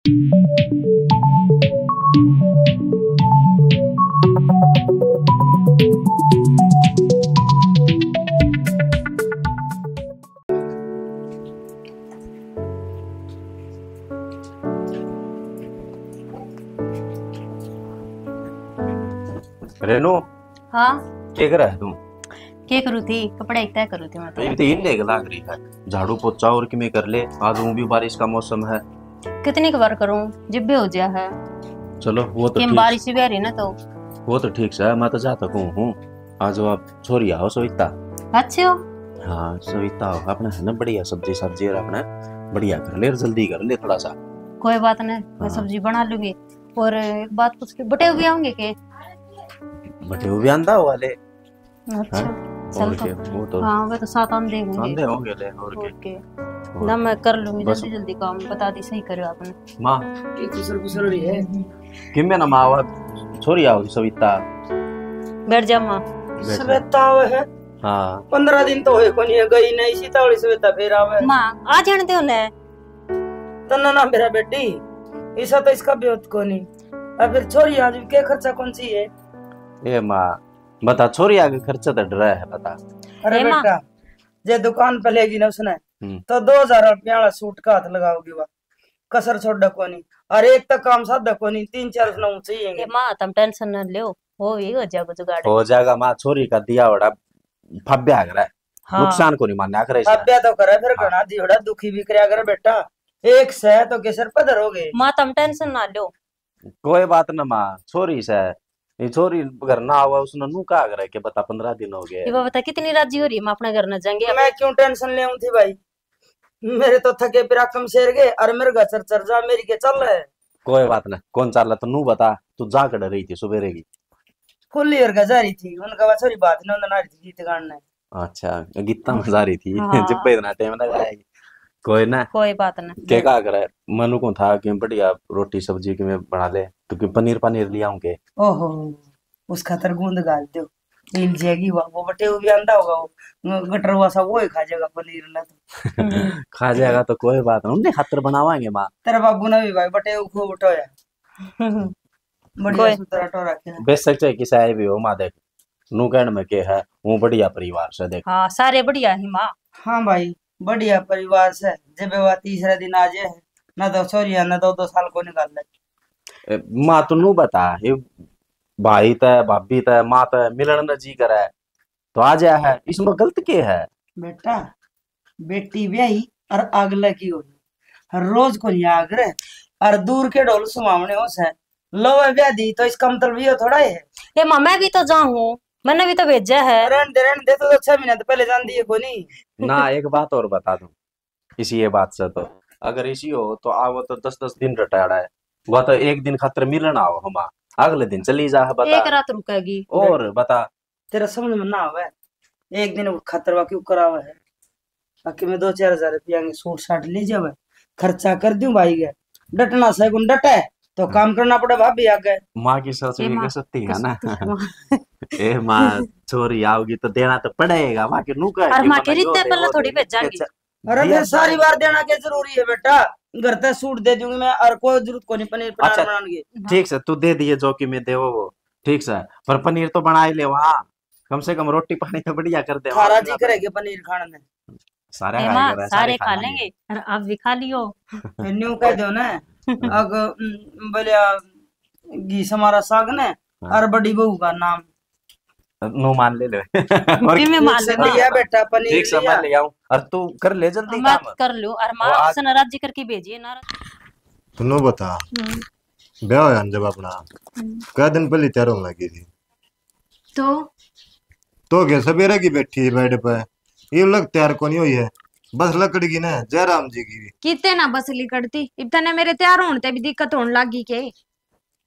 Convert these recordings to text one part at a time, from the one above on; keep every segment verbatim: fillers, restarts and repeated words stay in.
रेनू, हाँ। के करे है तू? के करूँ थी? कपड़े ही तय करूँ थी मैं तो। ये तो इन्ने के लाग रही है। झाड़ू पोछा और किमे कर ले। आज ऊँ भी बारिश का मौसम है। कितनी क बार करूँ, जब भी हो जा है। चलो, वो तो कि ठीक। बारिश भी आ रही ना तो। वो तो ठीक से, मैं तो जा तक हूँ। आज वो आप छोरी आओ सविता। अच्छे हो? हाँ, सविता हो, अपने है ना बढ़िया सब्जी, सब्जी और अपने बढ़िया कर ले, जल्दी कर ले थोड़ा सा। कोई बात नहीं, मैं हाँ। सब्जी बना लूंगी। और एक बात पूछ के, बटे हुए होंगे के? बटे हुए आंदा हुआ ले। अच्छा, हाँ? चल और तो। के, वो तो हाँ, वे तो सात आंदे होंगे। आंदे होंगे ले, और और के? के? और ना, मैं कर लूंगी बस। जल्दी जल्दी काम, बता दी, सही करो आपने। माँ। की कुशल कुशल रही है? किम्मे ना माँ, आवा, छोरी आओ सविता। बैठ जा माँ। बैठ जा। सविता आवे है? हाँ। पन्द्रह दिन तो होए कोनी है, गई नहीं, सीतावली सविता फिर आवे। माँ, आ जाने दो ना। तन्ना ना मेरा बेटी, ऐसा तो इसका ब्योत कोनी। अब फिर छोरी आज के खर्चा कौन सी है? ए माँ, बता, छोरी आगे खर्चा तो डरा है, बता। अरे ए माँ। बेटा, जे दुकान पे लेगी ना उसने, हम्म। तो दो हजार रुपया वाला सूट का हाथ लगाओगी, वह कसर छोड़ कोनी। और एक तक काम साधा कोनी, तीन चार उसने चाहिए। ए माँ, तुम टेंशन ना लो, वो भी हो जाएगा जुगाड़। हो जाएगा माँ, छोरी का दिया बड़ा फब्या करे। हाँ। नुकसान को नहीं मान्या करे इसने। फब्या तो करे, फिर हाँ। घना दियोड़ा दुखी भी करया करे बेटा। एक सै तो के सर पधर हो गए। माँ, तुम टेंशन ना लो। कोई बात ना माँ, छोरी से। ये छोरी घर ना आवे, उसने नू कहा करे कि बता, पन्द्रह दिन हो गए। ये बता, कितनी राजी हो रही है, मैं अपने घर ना जाएंगे। मैं क्यों टेंशन ले थी भाई? मेरे तो थके पिराकम शेर गए, और मेरे घर चर चर जा, मेरी के चल है। कोई बात ना, कौन चाल तो नू बता, तू जा कड़ रही थी सुबेरे की? कुल्ली और जा रही थी, उनका बस थोड़ी बात ना, उन्होंने आ रही थी गीत गाने। अच्छा, गीता में जा रही थी। हाँ। जब पे इतना टाइम ना जाएगी। कोई ना। कोई बात ना। के का करे, मनु को था कि बढ़िया रोटी सब्जी कि मैं बना ले, तो कि पनीर, पनीर ले आऊं के? ओहो, उस खातर गूंद गाल दो, हिल जाएगी वो, वो बटे वो भी आंदा होगा, वो ग-, गटरवा सा वो ही खा जाएगा पनीर ना तो। खा जाएगा तो कोई बात ना, उनके खातर बनावांगे माँ। तेरे बाबू ने भी भाई बटे वो खूब उठाया। बढ़िया कोई सुथरा टोरा के। बेशक चाहे किसा भी हो माँ, देख, नू कहण में के है, वो बढ़िया परिवार से, देख। हाँ, सारे बढ़िया ही माँ। हाँ भाई, बढ़िया परिवार से। जब वा तीसरे दिन आ जाए, ना तो छोरिया ना दो दो साल को निकाल ले। ए, माँ, तू नू बता, ये भाई तै, भाभी तै, माँ तै मिलण न जी करे, तो आ जाया है, इसमें गलत के है? बेटा, बेटी ब्याही और आग लगी हुई, हर रोज को नहीं आग रे, और दूर के ढोल सुहावने हो से, लो है ब्याह दी, तो इसका मतलब ये थोड़ा है। ए माँ, मैं भी तो जाऊँ, मैंने भी तो भेजा है। रहन दे, रहन दे, तो छह महीने तो पहले जान दिए कोनी। ना, एक बात और बता दूं, इसी ये बात से तो, अगर इसी हो तो आओ तो दस दस दिन रटाड़ा है, वह तो एक दिन खातर मिलण आओ हम, अगले दिन चली जा है, बता। एक रात रुकेगी। और बता। तेरा समझ में ना आवे, एक दिन खातर वा क्यों करावे है? बाकी मैं दो चार हजार रुपया के सूट साट ले जावे, खर्चा कर दूं भाई के, डटना से गुण डटे, तो काम करना पड़े भाभी आगे। माँ की सच ये भी माँ, सत्य है ना। कसम से माँ। ए माँ, छोरी आओगी तो देना तो पड़ेगा, माँ के नू कहे और कि माँ के मना यो रीते दे, पहले वो थोड़ी दे, भेजांगी। अच्छा, अरे दिया फिर सारी तो बार देना क्या जरूरी है बेटा? घर तक सूट दे दूंगी मैं, और कोई जरूरत को नहीं पनीर पनार अच्छा, बनाने की। ठीक से, तू दे दिए जो कि मैं देवो वो, ठीक से, पर पनीर तो बना ही ले वहाँ, कम से कम रोटी पानी तो बढ़िया कर दे थारा वहाँ। जी करेगी पनीर खाने में। सारे ए खाएगा माँ, रे, सारे सारे खा खा लेंगे। लेंगे। और आप भी खा लियो। न्यू कह दो ना, अग, उम, बोलिया, घी समारा साग ने, हाँ। और बड़ी बहू का नाम। नो मान ले ले। और ठीक से मान ले। लिया बेटा, पनीर ठीक से लिया। मैं ले आऊं। और तू कर ले जल्दी मत काम। कर लो, और माँ और आज से नाराज जी करके भेजिए ना। तू नो बता, हम्म। ब्याह होया न जब अपना, हम्म। कै दिन पहले तैयार होने लगी थी? तो? तो के सवेरे की बैठी है बेड पे, ये लग तैयार कोनी हुई है, बस लकड़ की ना जयराम जी की। किते ना बस लिकड़ती, इब तने मेरे तैयार होने ते भी दिक्कत होने लागी के?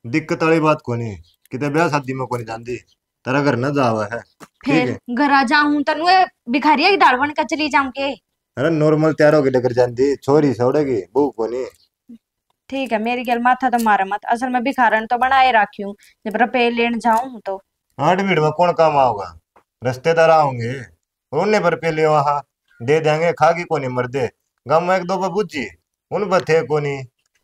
दिक्कत वाली बात कोनी, किते ब्याह शादी में कोनी जांदी, तेरा घर ना जावा है, ठीक फिर है? घर आ जाऊं तनु ए भिखारिया की ढाल बन के चली जाऊं के? अरे नॉर्मल तैयार होके डगर जांदी, छोरी सौड़ेगी, बहू कोनी। ठीक है, मेरी गल माथा तो मारे मत, असल में भिखारन तो बनाए राखी हूँ, जब रुपये लेन जाऊं तो। आठ भीड़ में कौन काम आओगा, रिश्तेदार आओगे, और उन्हें पर पे ले वहां दे देंगे, खा की कोनी मर दे। गांव में एक दो पर बुझी, उन पर थे कोनी।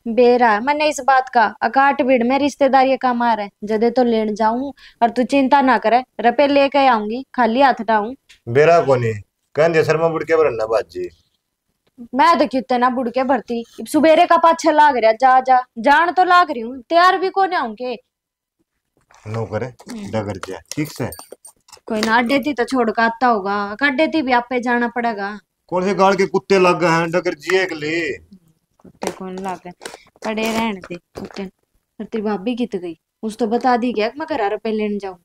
बेरा है मन्ने इस बात का, अकाट भीड़ में रिश्तेदारी का मार है, जदे तो लेन जाऊं। और तू चिंता ना करे, रुपये लेके आऊंगी, खाली हाथ ना आऊं। बेरा कोनी, कहंदे शर्मा बुड़के भरना बाजी। मैं तो कितने ना बुड़के भरती, इब सुबेरे का पाछे लाग रहा, जा जा, जान तो लाग रही हूँ, तैयार भी कोने आऊं के। नो करे, हम्म। डगर जा, ठीक से। कोई ना, अड्डे ती तो छोड़ के आता होगा, अड्डे ती भी आपे जाना पड़ेगा। कौन से गाल के कुत्ते लग गए हैं, डगर जिए के लिए। कुत्ते कौन लग गए, पड़े रहने दे कुत्ते। और तेरी भाभी कित गई? उस तो बता दी क्या कि मैं घर रुपये लेने जाऊं?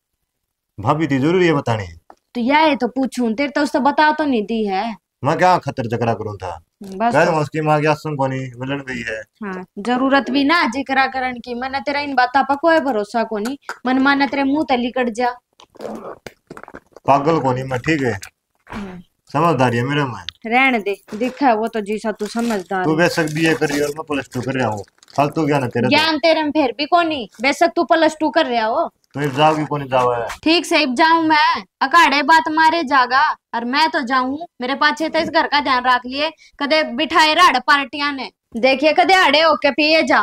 भाभी ती जरूरी है बतानी? तो या ये तो पूछूं, तेरे तो उसने बता तो नहीं दी है। मैं क्या खतर जकरा करूं था? बस कह तो। दूं उसकी माँ की आसन कोनी, मिलन गई है। हाँ, जरूरत भी ना जिक्रा करण की। मन्ने तेरा इन बातां पर कोई भरोसा कोनी। मन माने तेरे मुंह ते लिकड़ जा। पागल कोनी मैं, ठीक है? हम्म। समझदारी है मेरे में। रहने दे, दिखा वो तो जैसा तू समझदार तू है। बेशक बीए कर रही हो और मैं प्लस टू कर रहा हूँ। फालतू ज्ञान है तेरे तो। ज्ञान तेरे में फिर भी कोनी, बेशक तू प्लस टू कर रहा हो। तो इब जाओगी कोनी जावे? ठीक से इब जाऊं मैं, अकाड़े बात मारे जागा। और मैं तो जाऊं, मेरे पाछे तो इस घर का ध्यान रख लिए, कदे बिठाए राड़ पार्टियां ने, देखिए कदे आड़े होके पिए जा।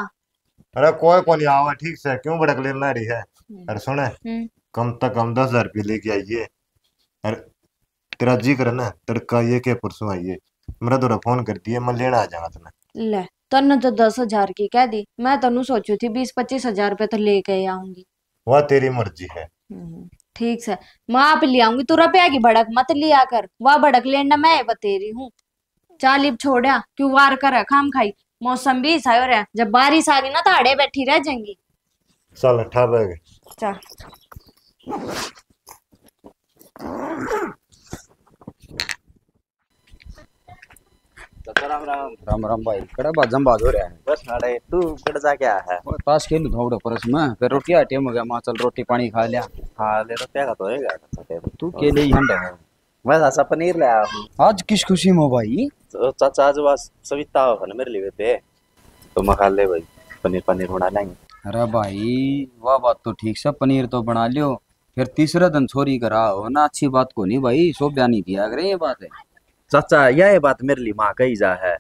अरे कोई कोनी आवे, ठीक से, क्यों भड़क लेना रही है? हम्म। अरे सुने, हम्म। कम से कम दस हजार रुपये लेके आइए। अरे तेरा जी करे ना, तड़का ये के परसों आइए, मेरा धोरा फोन कर दिए, मैं लेना आ जाऊंगा तने। ले, तन्ने तो दस हजार की कह दी, मैं तो न्यू सोचू थी बीस पच्चीस हजार रुपये तो लेके ही आऊंगी। वह तेरी मर्जी है। हम्म, ठीक से, मैं आप ले आऊंगी, तू रुपया की भड़क मत लिया कर, वह भड़क लेना मैं बतेरी हूँ। चाल इब छोड़ा, क्यों वार करे खाम खाई, मौसम भी ऐसा हो रहा है, जब बारिश आ गई ना तो आड़े बैठी रह जाएंगी। चल उठा बैग। चल। चाचा राम राम। राम राम भाई, कड़ा बाजम बाज हो रहा है? बस अड़े, तू कड़ जा क्या है? वो ताश खेलू था उड़े परस में, फिर रोटी आ टाइम हो गया, मां चल रोटी पानी खा लिया। हाँ, ले रोटी का तो होएगा, चाचा टेम। तू के ले ही हंडा है? मैं चाचा पनीर ले आया हूँ। आज किस खुशी में हो भाई? तो चाचा आज बस सविता हो ना मेरे लिए पे, तो मैं खा ले भाई, पनीर, पनीर बना लेंगे। अरे भाई, वह बात तो ठीक से, पनीर तो बना लियो, फिर तीसरे दिन छोरी घर आओ ना, अच्छी बात को नहीं भाई, शोभा नहीं दिया करे ये बात है। चाचा, यह बात मेरे लिए माँ कही जा है।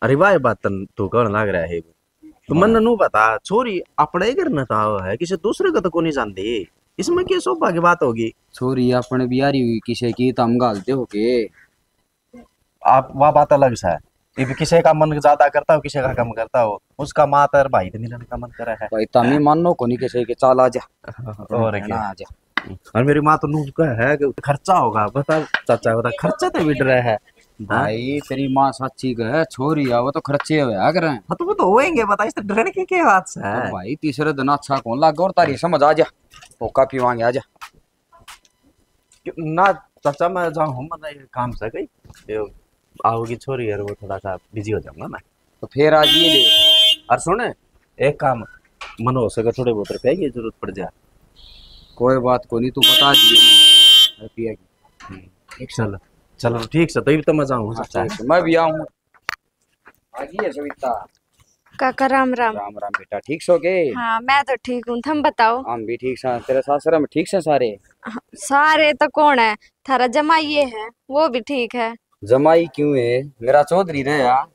अरे वाह, ये बात तन तू कहन लाग रहा है। तो मन हाँ। नू बता, छोरी अपने घर न तो आओ है, किसी दूसरे को तो कोनी जानती, इसमें क्या शोभा की बात होगी? छोरी अपने बियारी हुई किसी की, तो हम घालते हो के? आप, वह बात अलग सा है। इब किसी का मन ज्यादा करता हो, किसी का कम करता हो, उसका माँ तर भाई तो मिलने का मन करे है। भाई, तमी मानो कोनी किसी के, चाल आ जा। और क्या? ना, आ जा। और मेरी माँ तो नू का है कि खर्चा होगा, बता चाचा, बता खर्चा तो भी डरा है। भाई, तेरी माँ साची कहे, छोरी आवे तो खर्चे होया करें। हाँ, तो वो तो होएंगे, बता, इस तो डरने की क्या बात है? तो भाई, तीसरे दिन अच्छा कौन लागे और तारी समझ आ जा, होका पीवांगे, आ जा। क्यों ना चाचा, मैं जाऊँ हूँ, मतलब ये काम से कहीं, ये आओगी छोरी यार, वो थोड़ा सा बिजी हो जाऊंगा मैं। तो फिर आज ये ले। और सुन, एक काम, मन हो सके थोड़े बहुत रुपये की जरूरत पड़ जाए। कोई बात को नहीं, तू बता दिए रुपया की। चलो, चलो ठीक से, तो इब तो मैं जाऊँ हाँ, चाचा। ठीक से, मैं भी आऊँ। आ गई है सविता। काका राम राम। राम राम बेटा, ठीक सो के? हाँ, मैं तो ठीक हूँ, थम बताओ। हम भी ठीक सा। तेरे सासरे में ठीक से सारे? हाँ, सारे तो कौन है, थारा जमाई ये है, वो भी ठीक है। जमाई क्यों है? मेरा चौधरी रहे यार,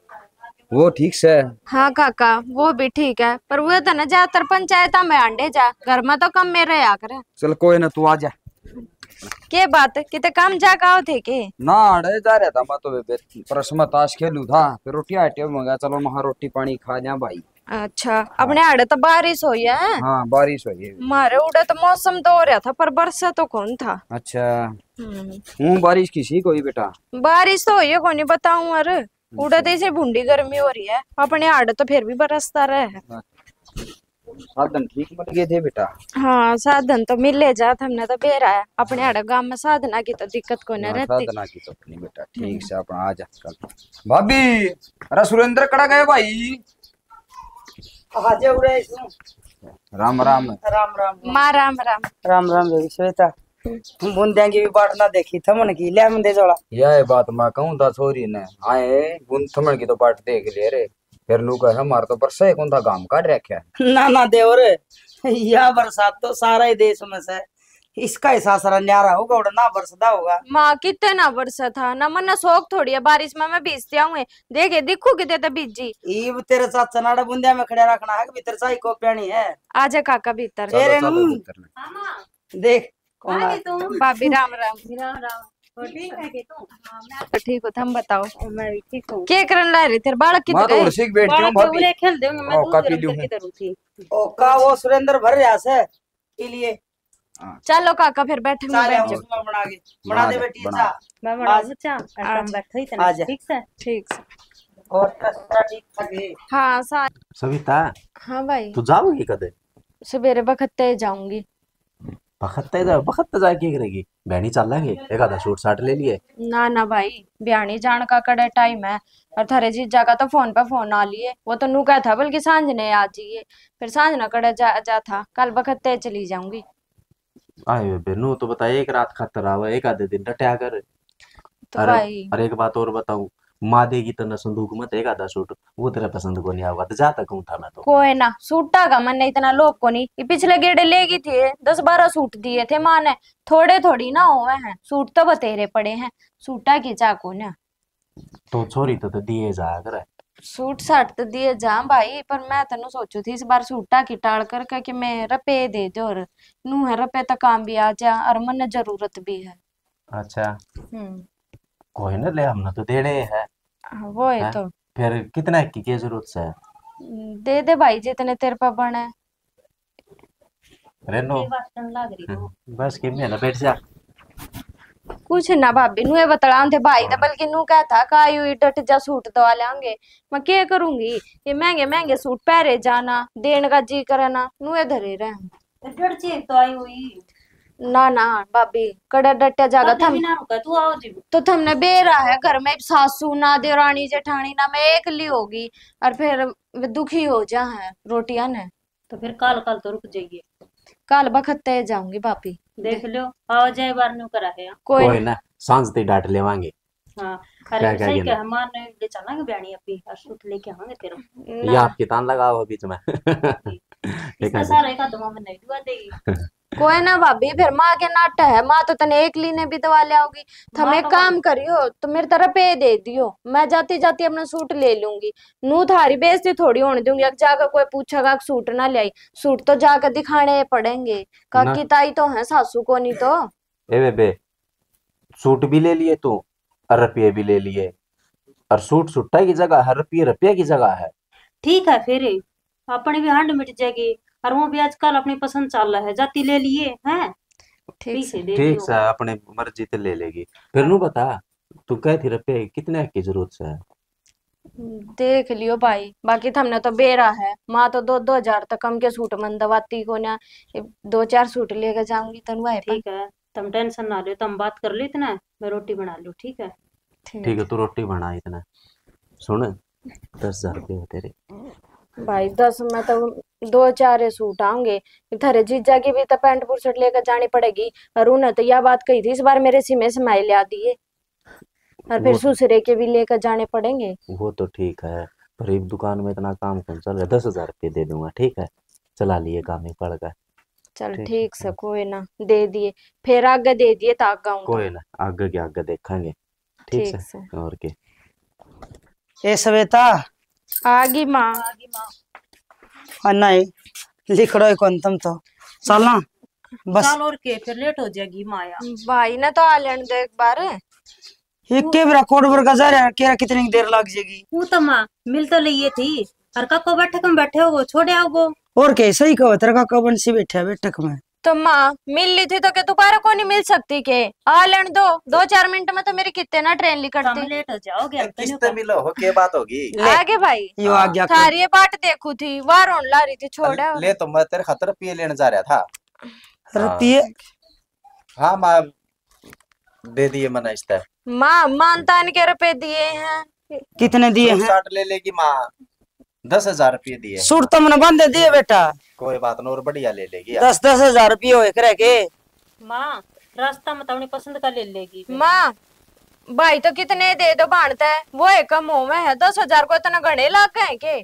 वो ठीक से? हाँ काका, वो भी ठीक है, पर वो तो ना ज्यादातर पंचायत में आंडे जा, घर में तो कम में रहा करे। चल कोई ना, तू आ जा। के बात, किते काम जा का थे के? ना, अड़े जा रहा था मैं तो बेबे, परस में ताश खेलू था, फिर रोटी आटे मंगा, चलो महा रोटी पानी खा जा भाई। अच्छा, हाँ। अपने आड़े तो बारिश हुई है? हाँ, बारिश हुई है। मारे उड़े तो मौसम तो हो रहा था, पर बरसा तो कौन था। अच्छा। हम्म। हूँ, बारिश की सी कोई बेटा? बारिश तो हुई है कोनी, बताऊं, और उड़े तो इसे भूंडी गर्मी हो रही है, अपने आड़े तो फिर भी बरसता रहे है। अच्छा। साधन ठीक मिल गए थे बेटा? हाँ, साधन तो मिले जा, हमने तो बेरा है, अपने आड़े गांव में साधना की तो दिक्कत कोनी हाँ, रहती। साधना की तो नहीं बेटा, ठीक हम्म। से अपना आ जा कल। भाभी, अरे सुरेंद्र कड़ा गए भाई? आ जा उरे। राम राम। राम राम। माँ राम राम। राम राम बेबी श्वेता। बूंदियां की भी बाट ना देखी, थमन की, ले मुंदे जोड़ा। यह बात मैं कहूँ था छोरी ने, आए बूंद थमन की तो बाट देख ले रे। फिर नू कहे, "हमार तो बरसा ही कौन था, घाम काट रख्या है।" ना, ना देवर, या बरसात तो सारा ही देश में से। इसका ही सासरा न्यारा होगा, उड़ा ना बरसदा होगा। माँ, कितने ना बरसा था ना, मन्ने शौक थोड़ी है बारिश में मैं भीजती आऊँ। देखे, दिखू किते तो भीजी। ईब तेरे चाचा नाड़ा बूंदिया में खड़ा रखना है कि भीतर चाय को प्यानी है। आजा काका भीतर। ए चलो, चलो रेनू। भीतर ले। हाँ, माँ। देख, कौन आ गई तू? भाभी, राम राम। राम राम। और ठीक है कि तू? हाँ, मैं तो ठीक हूँ, तुम बताओ। मैं भी ठीक हूँ। के करन ला रहे तेरे बालक? मैं तो किधर है? और सीख बैठ गया हूँ, बालक भाभी। उरे खेल देंगे, मैं ओ, दूध कापी गरम लूँ करके मैं। धरूँ थी। ओ, का वो सुरेंद्र भर रहा से? पी लिए। हाँ। चलो काका, फिर बैठे, मैं चाय बैठ हम जाऊँ। सुबह बना के, बना बना दे दे, बेटी, बना चाय। दे। मैं बनाऊँ आज। चाय, और आज। तुम बैठो ही तना, आज। ठीक से? ठीक से। और कसरा ठीक ठाक है? हाँ, सा- सविता, हाँ भाई। तू जाओगी कदे? सवेरे बखत तय जाऊंगी। बखत तय जा, बखत तय जाए क्या करेगी? बहनी चल लेंगे, एक आधा सूट साट ले लिए। ना, ना भाई, ब्याहनी जान का कड़े टाइम है, और थारे जीजा का तो फोन पे फोन आ लिए। वो तो नू कहा था बल्कि सांझ ने आ जाइए, फिर सांझ ना कड़े जा, जा था, कल बखत तय चली जाऊंगी। आए बेबे, नू तो बता, एक रात खातर आवे, एक आधे दिन डटया कर। तो अरे, भाई। अरे एक बात और बताऊं, माँ देगी तन्ने संदूक में तो एक आधा सूट, वो तेरे पसंद को नहीं आवा, तो जा तक हूँ था मैं तो। कोई ना, सूटा का मन इतना लोभ को नहीं। ये पिछले गेड़े लेगी थी, दस बारह सूट दिए थे माँ ने, थोड़े थोड़ी ना होवे हैं, सूट तो बतेरे पड़े हैं, सूटा की चाह को ना। तो छोरी तो, तो दिए जा करे। सूट साट तो दिए जा भाई, पर मैं तनु सोचू थी इस बार सूटा की टाल करके कि मैं रुपये दे दो, और नू है रुपये तो काम भी आ जा, और मन जरूरत भी है। अच्छा। हम्म। कोई ना, ले, हमने तो देने हैं। हाँ, वो है हैं? तो। फिर कितना की, की जरूरत है? दे दे भाई, जितने तेरे पे बने। रेनो। ये बात करने लग रही हो। बस के में ना बैठ जा। कुछ ना भाभी, नुए बतलान थे भाई, तो बल्कि नू कहा था, "का यू डट जा, सूट दवा लेंगे।" मैं क्या करूंगी, ये महंगे महंगे सूट पहरे जाना, देन का जी करे ना, नुए धरे रहे। तो डट जी तो आई हुई। ना, ना, भाभी, कड़ा डट्या जागा। थम बिना रुका, तू आओ जी। तो थमने बेरा है, घर में सासू ना, देरानी, जेठानी ना, मैं एकली होगी, और फिर वे दुखी हो जा है रोटियां ने। तो फिर काल, काल तो रुक जाइए। काल बखत तय जाऊंगी, भाभी। देख लो, आओ जाए बार न्यू करा है। कोई कोई ना, सांझ ते डांट लेवांगे। हाँ, अरे क्या सही कह, मां ने ले चलांगे ब्याणी अपनी, और सूट लेके आवांगे तेरा। ये ना। आपकी तान लगाओ बीच में। इसका सारा एक आध मां में नहीं दुआ देगी। कोई ना भाभी, फिर माँ के नाटा है, माँ तो तने एकली ने भी दवा ले आओगी। थम एक काम करियो, तो मेरे तरफ पे दे दियो, मैं जाती जाती अपना सूट ले लूंगी। नू थारी बेइज्जती थोड़ी होने दूंगी, अब जाकर कोई पूछेगा कि सूट ना ले आई। सूट तो जाकर दिखाने पड़ेंगे, काकी ताई तो है, सासू को नहीं तो। ए बेबे, सूट भी ले लिए तू और रुपये भी ले लिए, और सूट सुट्टा की जगह है, रुपये रुपये की जगह है। ठीक है, फिर अपनी भी हांड मिट जाएगी, और वो भी आजकल अपनी पसंद चाल रहा है, जाती ले लिए हैं। ठीक से। ठीक से, अपनी मर्जी ते ले लेगी। फिर नू बता, तू कह थी रुपये कितने की जरूरत है? देख लियो भाई, बाकी थमने तो बेरा है, माँ तो दो दो हजार तक कम के सूट मन दवाती कोन्या। दो चार सूट लेके जाऊंगी तनु भाई। ठीक है, तुम टेंशन ना लो, तुम बात कर लो इतना, मैं रोटी बना लूँ, ठीक है? ठीक है, तू रोटी बना इतना। सुन, दस हजार रुपये हो तेरे। भाई, दस में तो दो चार सूट आऊंगे, थारे जीजा की भी तो पैंट बुरशर्ट लेकर जानी पड़ेगी। और उन्हें तो यह बात कही थी, इस बार मेरे सीमे से माई ले दिए, और फिर दूसरे के भी लेकर जाने पड़ेंगे। वो तो ठीक है, पर एक दुकान में इतना काम कौन चल रहा है, दस हजार रुपये दे दूंगा, ठीक है, चला लिए काम एक पल का। चल ठीक से, कोई ना, दे दिए, फिर आगे दे दिए तो आगे। कोई ना, आगे के आगे देखेंगे। ठीक से। और के। ए सवेता। आ गई माँ। आ गई माँ। आ नहीं, लिखड़ो ही कौन तुम तो। चल ना। बस। चल और के, फिर लेट हो जाएगी माया। भाई ने तो आ लेने दे एक बार। ये के बेरा कोड बर का जा रहा है, केरा कितनी देर लग जाएगी? वो तो माँ, मिल तो लिए थी। और काको बैठक में बैठे हो, वो छोड़े आओ वो। और के, सही कहो, तेरा काका बंसी बैठा है बैठक में। तो माँ, मिल ली थी तो के दोबारा को नहीं मिल सकती के? आ लेन दो, दो चार मिनट में तो मेरी कितने ना ट्रेन निकलती। तुम लेट हो जाओगे, हम तो किस नहीं पे मिलो हो, के बात होगी? ले। आगे भाई। यो आ गया। थारी ये बाट देखू थी, वार होने ला रही थी, छोड़। अरे, ले तो मैं तेरे खातर पिए लेने जा रहा था। अरे हाँ। पिए? हाँ माँ, दे दिए मैंने इस तरह। माँ, मानता इनके रुपए दिए हैं। कितने दिए हैं? साठ ले लेगी माँ। दस हजार रुपये दिए। सूट तो मैंने बंदे दिए बेटा। कोई बात ना, और बढ़िया ले लेगी। दस दस हजार रुपये होए करे के। माँ, रास्ता में तो अपनी पसंद का ले लेगी। माँ, भाई तो कितने दे दो भाणते, वो एक कम होवे है, दस हजार को इतना घणे लाग गए के?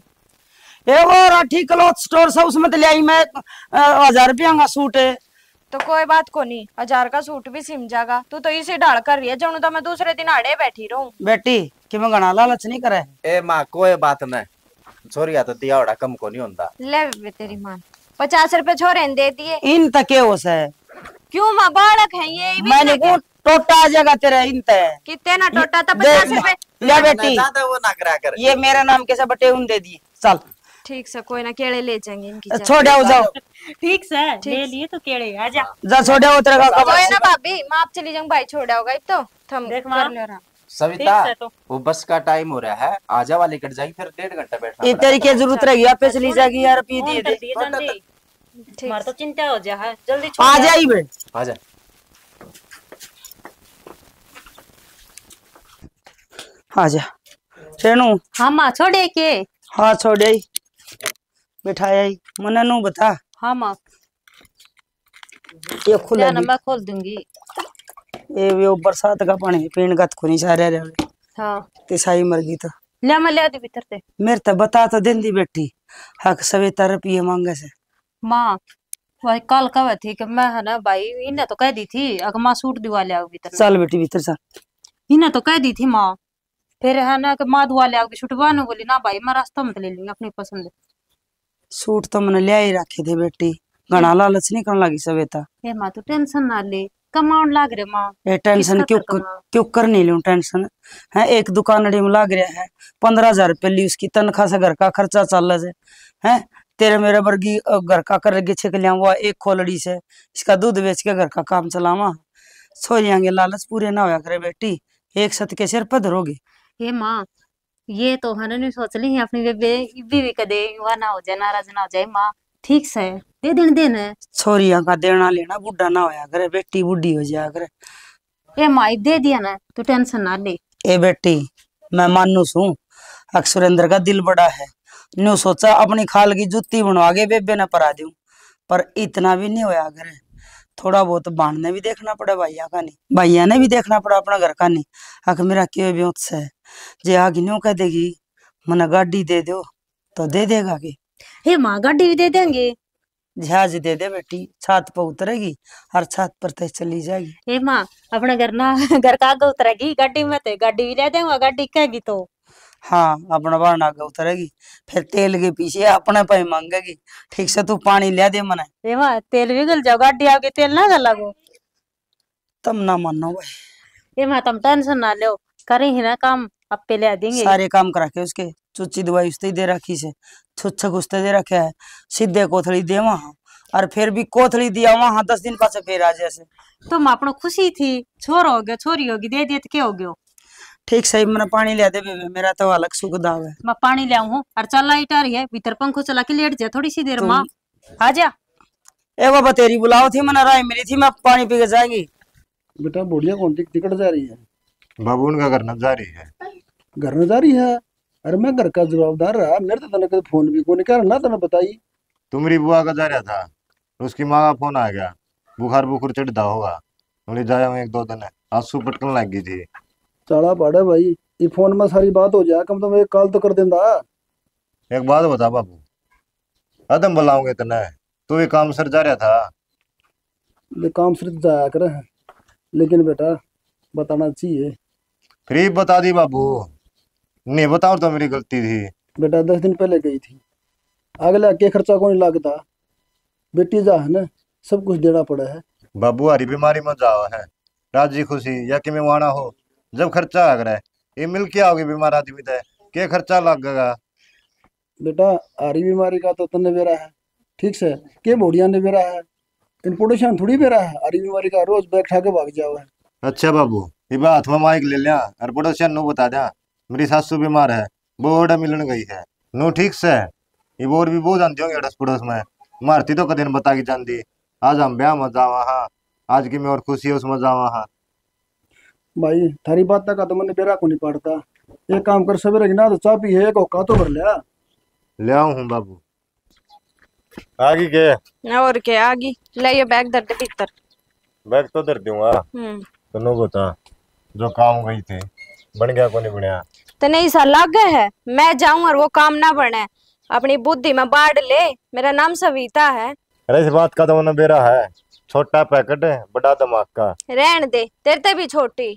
ए वो राठी क्लॉथ स्टोर से, उसमें तो ले आई मैं, अ, हजार रुपया का सूट है। तो कोई बात कोनी, हजार का सूट भी सिम जागा। तू तो इसी ढाल कर रही है, जणु तो मैं दूसरे दिन आड़े बैठी रहूं। बेटी, कि मैं घणा लालच नहीं करे। ए माँ, कोई बात नहीं, छोरिया तो दिया होड़ा कम को नहीं होता। ले बे तेरी माँ, पचास रुपए छोरे ने दे दिए। इन तक के हो सै? क्यों माँ, बालक है ये, ये भी मैंने ना को टोटा आ जाएगा तेरा इन तक। कितने ना टोटा था, दे, पचास रुपए। ले बेटी, ज्यादा वो ना करा कर। ये मेरा नाम कैसे बटे उन दे दिए, चल। ठीक से, कोई ना, केले ले जाएंगे इनकी जगह। छोड़ आओ, जाओ। ठीक से, ठीक ले से। लिए तो केले, आजा। जा, छोड़ आओ, तेरा काका कोई बस। ना भाभी, मैं आप चली जाऊं, भाई छोड़ आओगा, तो थम देख माँ, कर लो आराम। सविता, ठीक से तो। वो बस का टाइम हो रहा है, आजा वाली कट जाएगी, फिर डेढ़ घंटा बैठना ये पड़ेगा। तेरी क्या जरूरत रहेगी? आप पे चली जाएगी यार, पी फोन दिए कर दे। दिए जान दे। ठीक मार से। तो चिंता हो जा है, जल्दी छोड़ आ आ। जाई बे। आजा। आजा। रेनू। हाँ माँ, छोड़े के? हाँ, छोड़े ही। बिठाया ही। मन्ने नू बता। हाँ माँ। ये खुले क्या ना, भी। मैं खोल दूंगी। ये वो बरसात का पानी पीण का तो कोनी सारे रे। हाँ। ते साई मर गई तो। ले, मैं ले दी भीतर ते। मेरे ते बता तो देंदी बेटी। हक सवेता रुपये मांगे से। माँ, वही कल कहे थी कि मैं है ना भाई, इन्हें तो कह दी थी, अगर माँ सूट दिवा ले आओगी तो। चल बेटी भीतर चल। इन्हें तो कह दी थी माँ, फिर है ना कि माँ दुआ ले आओगी सूट, बहन बोली ना भाई, मैं रास्ता मत ले लूंगी अपनी पसंद। सूट तो मैंने ले ही रखे थे बेटी, घणा लालच नहीं करने लगी सवेता। ए माँ, तू टेंशन ना ले, कमाउन लाग रे माँ। ए टेंशन किसका क्यों कर क-, कमा? क्यों कर नहीं लूं टेंशन? है, एक दुकानड़ी में लाग रहा है, पन्द्रह हजार रुपये ली उसकी तनख्वाह से घर का खर्चा चल रहा है। हैं, तेरे मेरे वर्गी, अ, घर का कर के छिक लिया हुआ एक खोलड़ी से, इसका दूध बेच के घर का काम चलावा। छोरियां के लालच पूरे ना होया करे बेटी, एक सत के सिर पर धरोगे। हे माँ, ये तो हने नहीं सोच ली अपनी बेबे, इब्बी भी कदे युवा ना हो जाए, नाराज ना हो जाए। माँ, ठीक से दे देन दे न। छोरियां का देना लेना बूढ़ा ना होया करे, बेटी बूढ़ी हो जाया करे। ए माई, दे दिया ना, तू टेंशन ना ले। ए बेटी, मैं मानू सूं, अक सुरेंद्र का दिल बड़ा है। न्यू सोचा अपनी खाल की जूती बनवा के बेबे ने परा दूं, पर इतना भी नहीं होया करे। थोड़ा बहुत बाण ने भी देखना पड़े भाइया का नहीं, भाइया ने भी देखना पड़ा अपना घर का नहीं। अक मेरा के ब्योत से, जे आग न्यू कह देगी, मने गाड़ी दे दो, तो दे देगा के? हे माँ, गाड़ी भी दे देंगे। जहाज दे दे बेटी, छात पर उतरेगी और छात पर ते चली जाएगी। हे माँ, अपने घर ना, घर का आगे उतरेगी गाड़ी में, ते गाड़ी भी ले देंगे, गाड़ी कहेगी तो। हाँ, अपना बाण आगे उतरेगी, फिर तेल के पीछे अपने पे मांगेगी। ठीक से तू पानी ले दे मने। हे माँ, तेल भी गल जाओ, गाड़ी आगे तेल ना गल लगो। तम ना मानो भाई। ये माँ, तम टेंशन ना लो, करें ही ना काम, आपे ले देंगे। सारे काम करा के उसके, चुच्ची दवाई उसते ही दे रखी से, छुच्छक उसते दे रखे है, सीधे कोथली देवा हाँ, और फिर भी कोथली दिया वहाँ दस दिन पाछे फिर आ जाए से। तुम अपनो खुशी थी, छोरो हो गयो, छोरी होगी, दे दिए तो क्या हो गयो? ठीक सही, मैंने पानी ले दे बेबे, मेरा तो अलग सुख दाव है। मैं पानी ले आऊँ हूँ, और चल लाइट आ रही है, भीतर पंखो चला के लेट जा थोड़ी सी देर। माँ, आ जा। ए बाबा, तेरी बुलाओ थी, मना राय मिली थी, मैं पानी पी के जाएंगी। बेटा, बुढ़िया कौन थी, टिकट जा रही है? बाबू, उनका घर न जा रही है। घर न जा रही है? अरे, मैं घर का जवाबदार रहा, मेरे तो तने कभी फोन भी कोनी कर ना तने बताई। तुम्हारी बुआ का जा रहा था, उसकी माँ का फोन आ गया, बुखार बुखार चढ़ता होगा, बोले जाया हूँ एक दो दिन, आंसू पटकन लग गई थी। चाला पाड़े भाई, ये फोन में सारी बात हो जाए, कम से कम एक कॉल तो कर देंदा। एक बात बता बाबू, अदम बुलाऊंगे तने, तू भी काम सर जा रहा था। ले काम सर जाया कर, लेकिन बेटा बताना चाहिए। फिर बता दी बाबू, नहीं बताऊं तो मेरी गलती थी। बेटा दस दिन पहले गई थी, अगला के खर्चा कोनी लगता, बेटी जा है ना, सब कुछ देना पड़ा है। बाबू हरी बीमारी में जाओ है, राजी खुशी या कि में वाणा हो, जब खर्चा आ करे, ये मिल के आओगे बीमार आदमी ते, के खर्चा लगेगा? बेटा, हारी बीमारी का तो तन्ने बेरा है, ठीक से, के बोड़िया ने बेरा है, इन पड़ोसियां ने थोड़ी बेरा है। हारी बीमारी का रोज बैग ठा के भाग जावे। अच्छा बाबू, इबा हाथ में माइक ले लिया और पड़ोसियां नू बता दिया, मेरी सासू बीमार है, वो ओड़ा मिलन गई है। नू ठीक से, इब और भी बहुत जानती होंगे अड़स पड़ोस में, मारती तो कदे न बता के जानती। आज हम ब्याह में जावा हाँ, आज की मैं और खुशी है उसमें जावा हाँ। भाई, थारी बात का तो मैंने बेरा को नहीं पाड़ता। एक काम कर, सवेरे की ना तो चाय पी है, एक होका तो भर लिया। ले आऊं हूँ बाबू। आ गई के? और के, आ गई। ले, ये बैग धर दे भीतर। बैग तो धर दूंगा। हम्म। तन्नू बता, जो काम गई थी, बन गया को नहीं बनया? तने ऐसा लागे है, मैं जाऊं और वो काम ना बने? अपनी बुद्धि में बाढ़ ले, मेरा नाम सविता है। अरे, इस बात का तो मन्ने बेरा है, छोटा पैकेट, बड़ा धमाका। रहन दे, तेरे ते भी छोटी।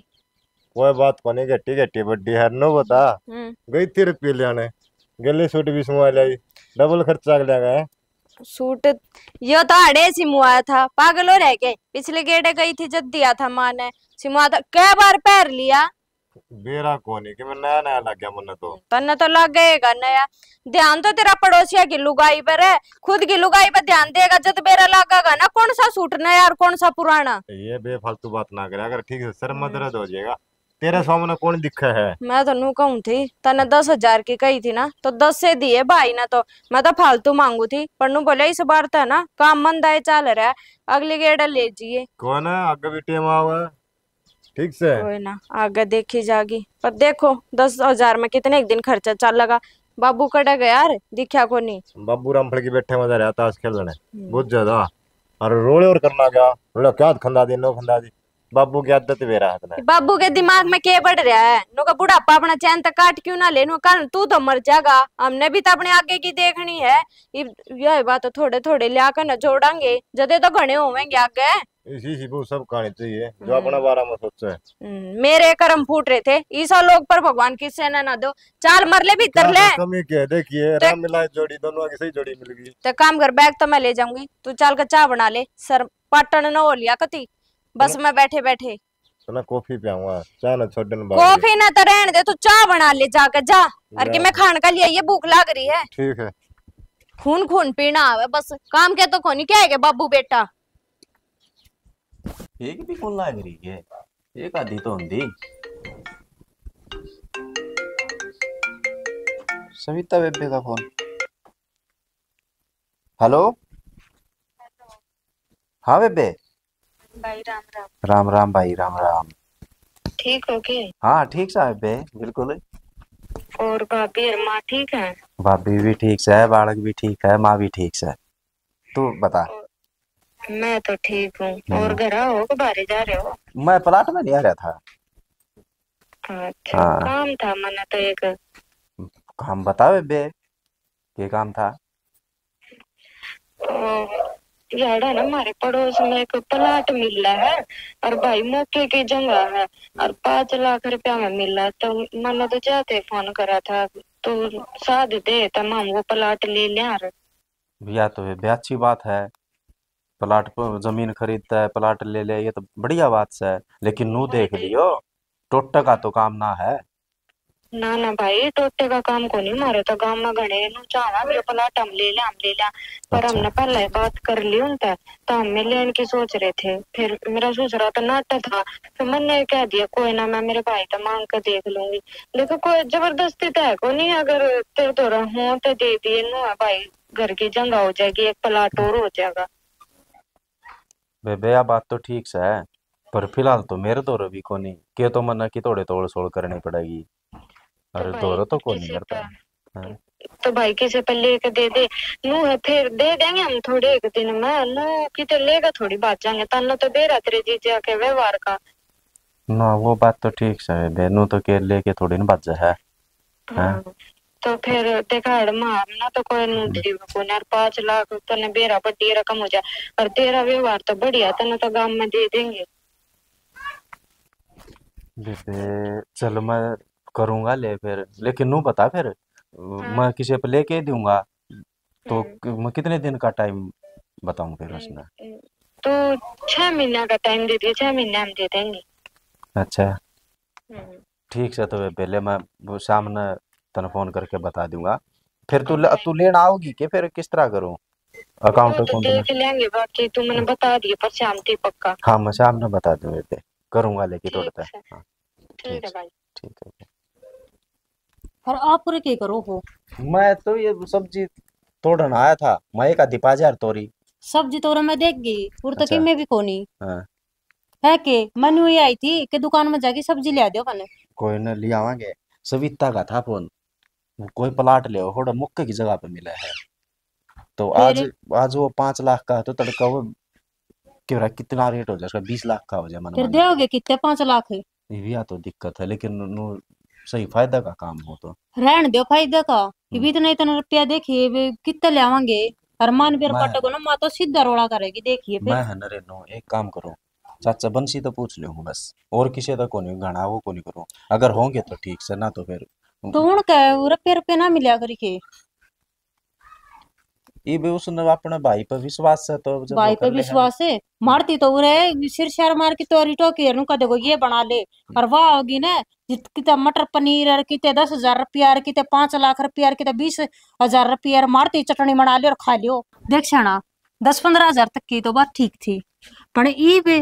कोई बात कोनी, घटी घटी बड्डी है। नो बता, हम्म। गई थी रुपये लियाने, गले सूट भी सिमवा लाई, डबल खर्चा कर लिया गया। सूट यो तो अड़े सिमवाया था, पागल हो रह गए। पिछले गेड़े गई थी जब दिया था माँ ने, सिमवाया था, कै बार पहर लिया। बेरा कोनी कि मैं नया नया लग गया मन्ने तो। तन्ने तो लग गएगा नया। ध्यान तो तेरा पड़ोसिया की लुगाई पर है, खुद की लुगाई पर ध्यान देगा जब बेरा लगेगा ना, कौन सा सूट नया और कौन सा पुराना। ये बेफालतू बात ना करे, अगर ठीक से सर में हम्म। दर्द हो जाएगा। तेरे सामने कौन दिखे है? मैं तो नू कहूं थी, तन्ने दस हजार की कही थी ना, तो दस से दिए भाई ने तो। मैं तो फालतू मांगू थी, पर नू बोले, इस बार तो है ना, काम मंदा ही चल रहा है, अगली गेड़ा ले जाइए। कौन है, आगे भी टेम आवे, ठीक से? कोई ना, आगे देखी जागी। पर देखो, दस हजार में कितने एक दिन खर्चा चल लगा। बाबू कड़े गया यार, दिखा कोनी। बाबू रामफल की बैठे मजा रहा ताश खेलने, हम्म। बहुत ज्यादा। और रोले और करना क्या, रोले क्या खंदा दे, नो खंदा दे। बाबू की आदत वे रहा है। बाबू के दिमाग में के बढ़ रहा है? नु का बुढ़ापा अपना चैन तक काट क्यों ना ले? नु कल तू तो मर जाएगा, हमने भी तो अपने आगे की देखनी है। इब यह बात तो थोड़े थोड़े लिया कर न जोड़ांगे, जदे तो घने होवेंगे आगे। इसी सी वो सब कहानी चाहिए जो हम्म। अपना बारे में सोचे। हम्म, मेरे कर्म फूट रहे थे, ईसा लोग पर भगवान किससे ना ना दो। चाल मर ले भीतर क्या ले। कमी के है? देखिए, ते राम मिला जोड़ी, दोनों की सही जोड़ी मिल गई। ते काम कर, बैग तो मैं ले जाऊंगी, तू चाल के चाय बना ले, सर पाटन न हो लिया कती। बस मैं बैठे बैठे ना कॉफी पियाऊंगा, चाय ना छोड़न बाहर। कॉफी ना तो रहन दे, तू चाय बना ले जाके जा। और कि मैं खान का लिए ये भूख लाग रही है। ठीक है। खून खून पीना आवे बस, काम के तो कोनी क्या है के बाबू बेटा। एक भी कौन लाग रही है, एक आधी तो होंदी। सविता बेबे का फोन। हेलो। हाँ बेबे। भाई राम राम। राम राम भाई, राम राम। ठीक हो के? हाँ, ठीक सा बेबे, बिल्कुल। और भाभी और माँ ठीक है? भाभी भी ठीक से है, बालक भी ठीक है, माँ भी ठीक से। तू बता। और मैं तो ठीक हूँ। हम्म। और घर आओ के बाहर जा रहे हो? मैं प्लाट में नहीं आ रहा था। अच्छा, हाँ। काम था मना तो एक। काम बता बेबे, के काम था? ओ, यार है ना, हमारे पड़ोस में एक प्लाट मिला है और भाई मौके की जगह है और पाँच लाख रुपया में मिला, तो मैंने तो जाते फोन करा था, तो साथ दे तब हम वो प्लाट ले लिया। और या तो बेबे अच्छी बात है, प्लाट पर जमीन खरीदता है, प्लाट ले ले, ये तो बढ़िया बात से, लेकिन नू देख लियो, टोटे का तो काम ना है। ना ना भाई, टोटे का काम को नहीं, मारे तो गांव में घणे नु चाहवा भी प्लाट हम ले ले, हम ले ले, पर अच्छा। हमने पहले ही बात कर ली उनते, तो हमें लेने की सोच रहे थे। फिर मेरा ससुरा तो नाटा था, फिर मैंने कह दिया, कोई ना, मैं मेरे भाई तो मांग कर देख लूंगी। देखो, कोई जबरदस्ती तो है को नहीं, अगर तेरे धोरा हो तो दे दिए नु है भाई, घर की जगह हो जाएगी, एक प्लाट और हो जाएगा। बेबे, या बात तो ठीक से है, पर फिलहाल तो मेरे धोरे भी कोनी। के तो मन्ना की थोड़े तोड़ सोड़ करनी पड़ेगी। तो अरे, भाई, धोरे तो कोनी किसी मेरे पे। हाँ। तो भाई, किसी पे लेके दे दे। नू है, फिर दे देंगे हम थोड़े एक दिन में। नू किते लेके थोड़ी बात जाएंगे, तन्ने तो बेरा तेरे जीजा के व्यवहार का। ना, वो बात तो ठीक से है बे, नू तो के लेके थोड़ी ना बात है। हाँ। हाँ, तो फिर देखा, हड़ मारना तो कोई नु हम्म। देवे कोनी, और पाँच लाख तने बेरा बड़ी रकम हो जाए, और तेरा व्यवहार तो बढ़िया, तने तो गांव में दे देंगे। बेबे, चल मैं करूंगा ले फिर, लेकिन नू बता फिर, हाँ। मैं किसी पे लेके दूंगा, तो हम्म। कि-, मैं कितने दिन का टाइम बताऊं फिर हम्म, उसने? हम्म। तो छह महीना का टाइम दे दिए, छह महीने हम दे देंगे। अच्छा। हम्म। ठीक से, तो वे पहले मैं वो शाम ने तने फोन करके बता दूंगा। फिर तू ले-, हाँ। तू लेना आओगी के, फिर किस तरह करूँ? अकाउंट वो तो कौन देख लेंगे, बाकी तू मैंने बता दिए पर शाम तक पक्का। हाँ, मैं शाम ने बता दूंगा, करूंगा लेके ठीक थोड़े तक। से। हाँ, ठीक ठीक है से। भाई। ठीक है। और आप पूरे के करो हो? मैं तो ये सब्जी तोड़न आया था, मैं एक आधी पाजा तोरी। सब्जी तोरा मैं देख गई, और तो अच्छा। किमे भी कोनी। हाँ। है के, मैं न्यू ही आई थी कि दुकान में जाके सब्जी ले आ दियो खाने। कोई ना, ले आवांगे। सविता का था फोन, वो कोई प्लाट ले, थोड़ा मुक्के की जगह पे मिला है। तो फिर? आज, आज वो पाँच लाख का तो तड़का वो, क्या रहा, कितना रेट हो जाए उसका, बीस लाख का हो जाए, मन फिर मान। दोगे कितने, पाँच लाख? ये भी आ तो दिक्कत है, लेकिन नु सही फायदा का काम हो तो। रहन दो फायदा का, कि हम्म। भी इतना, इतना रुपया देखिए, वे कितने ले आवांगे? अरमान बेर मैं पटको ना, माँ तो सीधा रोला करेगी, देखिए फिर। मैं है ना रेनो, एक काम करो, चाचा बंसी तो पूछ लो हूँ बस, और किसी तो कोनी, घना वो कोनी करो, अगर होंगे तो ठीक से, ना तो फिर तो उनके रुपये रुपये ना मिला करी के। ये भी उसने अपने भाई पे विश्वास है, तो जब भाई पे विश्वास है, मारती तो उरे सिर शार मार की तोरी टोकी है, नुका देखो ये बना ले। और वाह होगी ना, जित किते मटर पनीर और किते दस हजार रुपया और किते पाँच लाख रुपया और किते बीस हजार रुपया और मारती चटनी बना ले और खा लियो। देख शाना, दस पन्द्रह हजार तक की तो बात ठीक थी, पर ये भी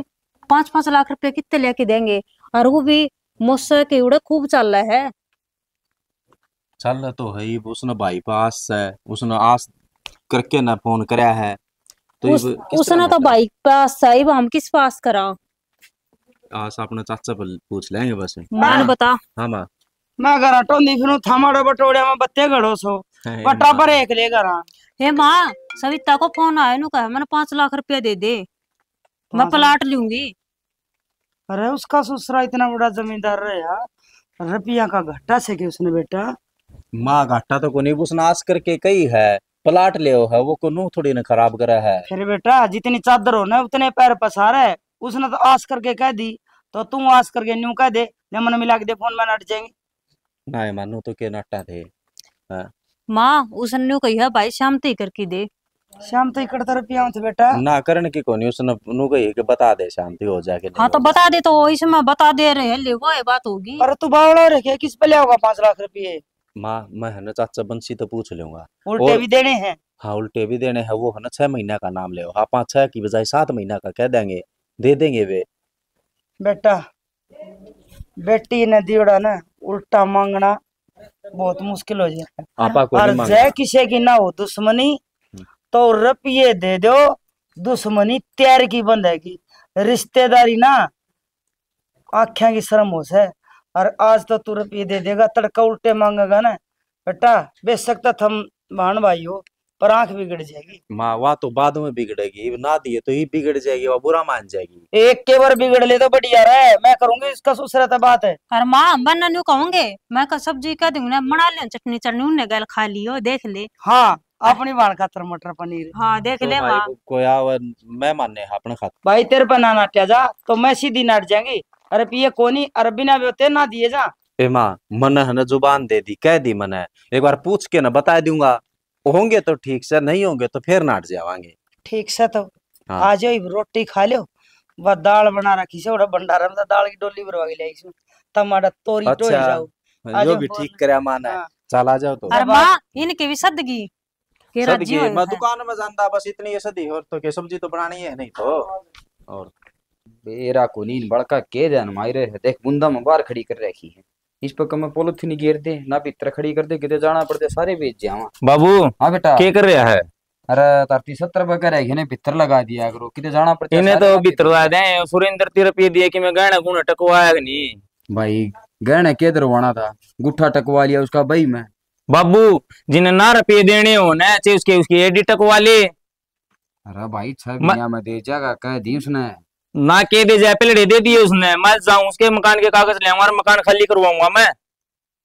पाँच पाँच लाख रुपया कितने लेके देंगे? और वो भी मौसम के उड़े खूब चल रहा है। चल तो है, इब उसने भाई पे आस है, उसने आस करके ना फोन करया है, तो उस, इब किस तरह उसने तो बताऊं? भाई पे आस है, इब हम किस पे आस करा? आस अपने चाचा पर पूछ लेंगे बस। मान हाँ। बता। हाँ माँ। मैं घर टोंदी फिरूं, थामाड़ा बटोड़िया में बत्ते घड़ो सो, है, बटा माँ। पर एक ले घरा। हे माँ, सविता को फोन आया, नु कहा मैंने पाँच लाख रुपया दे दे, मैं पाँच लाख? प्लाट लूंगी। अरे उसका ससुरा इतना बड़ा जमींदार रहे यार, रुपया का घाटा से के उसने बेटा? माँ घाटा तो कोनी, उसने आस करके कही है, प्लाट ले है, वो को नू थोड़ी ना खराब करा है। फिर बेटा जितनी चादर हो ना उतने पैर पसार है, उसने तो आस करके कह दी, तो तू आस करके न्यू कह दे, ले मन मिला के दे फोन में नट जाएंगे। ना मानू तो के नटा थे। हाँ। माँ उसने न्यू कही है भाई शाम तक करके दे। शाम तो इकड़ तरफ ही आऊं थे बेटा। ना करण की कोनी, उसने नु कही कि बता दे शांति हो जाके। हाँ, तो बता दे, तो इसमें बता दे रहे हैं, ले वो है बात होगी। अरे तू बावड़ा रखे, किस पे ले आओगा पाँच लाख रुपये? माँ, मैं है ना चाचा बंसी तो पूछ लूंगा। उल्टे और भी देने हैं। हाँ, उल्टे भी देने हैं। वो है ना छह महीना का नाम ले, हाँ, पाँच छह की बजाय सात महीना का कह देंगे, दे देंगे वे। बेटा, बेटी ने दियोड़ा ना उल्टा मांगना बहुत मुश्किल हो जाए। आपा को और नहीं मांगना। जय किसी की ना हो दुश्मनी, हम्म। तो रुपये दे दो, दुश्मनी तैर की बंधेगी। रिश्तेदारी ना आख्या की शर्म हो से। और आज तो तू रुपये दे देगा, तड़का उल्टे मांगेगा ना बेटा, बेशक तो थम बहन भाई हो, पर आंख बिगड़ जाएगी। माँ, वा तो बाद में बिगड़ेगी, इब ना दिए तो ही बिगड़ जाएगी, वा बुरा मान जाएगी। एक के बार बिगड़ ले तो बढ़िया रहे, मैं करूंगी इसका ससुरा तो बात है। अरे माँ, हम बन्ना न्यू कहूंगे, मैं कह सब्जी कह दूंगी ना, बना ले चटनी चटनी, उन्हें गैल खा लियो, देख ले। हाँ, अपनी बाल खातर मटर पनीर। हाँ, देख तो ले भाई, माँ। को-, कोई आवे, मैं माने अपने खातर। भाई, तेरे पे ना नाट्या जा, तो मैं सीधी नाट जाएंगी। अरे पिए कोनी, अरे बिना ब्योते ना दिए जा। ए माँ, मन है ना जुबान दे दी, कह दी मने, एक बार पूछ के ना बता दूंगा। होंगे तो ठीक से, नहीं होंगे तो फिर नाट जावांगे। ठीक से तो हाँ। आ जाओ, इब रोटी खा लो, बस दाल बना रखी से, उड़ा भंडारा में तो दाल की डोली भरवा के ले आई सु, टमाटर तोरी टोरी अच्छा, जाओ। आ यो जाओ, भी बोल। ठीक करया माँ ने। हाँ। चल आ जाओ तो। अरे माँ, इनके भी सदगी के सदगी, राजी होए मैं हैं। दुकान में जांदा बस इतनी ये सदी, और तो के सब्जी तो बनानी है नहीं तो। और बेरा को नींद बड़का के ध्यान मायरे है, देख बुंदा में बाहर खड़ी कर रखी है। इस पर कम पॉलिथीन घेर दे, ना भीतर खड़ी कर दे, किते जाना पड़ते सारे बेच जावा। बाबू, हाँ बेटा। के कर रहा है? अरे धरती सत्तर बगर है, इन्हें भीतर लगा दिया करो, किते जाना पड़ते इन्हें सारे तो ना भीतर भीतर। लगा दे। सुरेंद्र ती रुपये दिए कि मैं गहना गुण टकवाया कि नहीं? भाई गहना के दरवाना था, गुट्ठा टकवा लिया उसका भाई मैं। बाबू, जिन्हें ना रुपये देने हो ना, चाहे उसके, उसकी एडी टकवा ले। अरे भाई, छह म- महीना में दे जाएगा, कह दी उसने। ना के दे जाए, पहले दे दिए उसने। मैं जाऊं उसके मकान के कागज ले आऊंगा और मकान खाली करवाऊंगा मैं।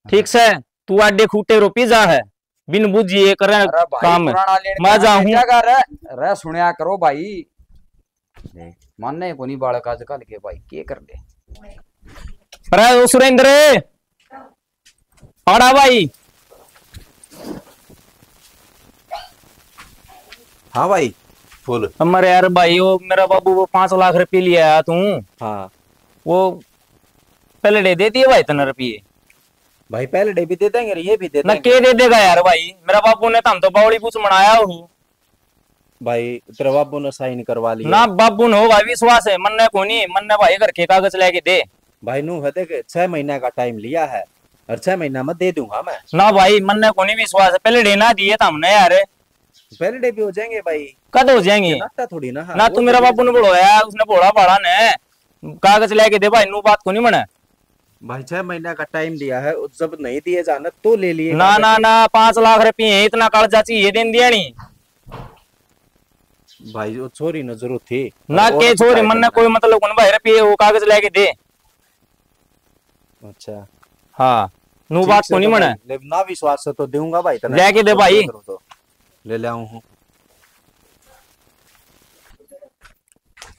ठीक से, तू आडे खूटे रोपी जा है, बिन बुझी ये करे अरे भाई, काम। पुराना लेन मैं देन जाऊं। दे जाएगा रे। अरे सुनया करो भाई, मानने को नहीं बालक आजकल के भाई, के कर ले। अरे ओ सुरेंद्र, आड़ा भाई। हाँ भाई, बोल। अमर यार भाई, वो मेरा बाबू वो पाँच लाख रुपये लिया आया तू। हाँ। वो पहले दे दिए भाई तने रुपये। भाई पहले भी दे देंगे, ये भी दे ना देंगे। के दे देगा यार भाई, मेरा बाबू ने तो हम तो बावली पूछ मनाया हो। भाई तेरे बाबू ने साइन करवा लिया। ना बाबू ने होगा विश्वास है, मन्ने कोनी, मन्ने भाई घर के कागज लेके दे। भाई नू है देख, छह महीने का टाइम लिया है और छह महीना में दे दूंगा मैं। ना भाई, मन्ने कोनी विश्वास है, पहले देना दिए था हमने यार। पहले भी हो जाएंगे भाई। कद हो जाएंगे? नाटा थोड़ी ना। हाँ, ना वो तू मेरा थोड़ी बाबू ने ना। बोलवाया, उसने बोला बाड़ा ने, कागज लेके दे भाई, नू बात कोनी मने। भाई छह महीने का टाइम दिया है, जब नहीं दिए जाना तो ले लिए ना, कागज। ना, ना, पाँच लाख रुपये हैं, इतना कर्जा चाहिए, देन दिया नहीं। भाई वो छोरी ने जरूरत थी। ना और के तो छोरी, भाई मन्ने बनना। कोई मतलब कोनी भाई, रुपये वो कागज लेके दे। अच्छा। हाँ, नू ठीक बात से कोनी तो मने। भाई, ले, ना विश्वास से तो दूंगा भाई तने। लेके दे भाई। तो ले ले आऊं हूँ।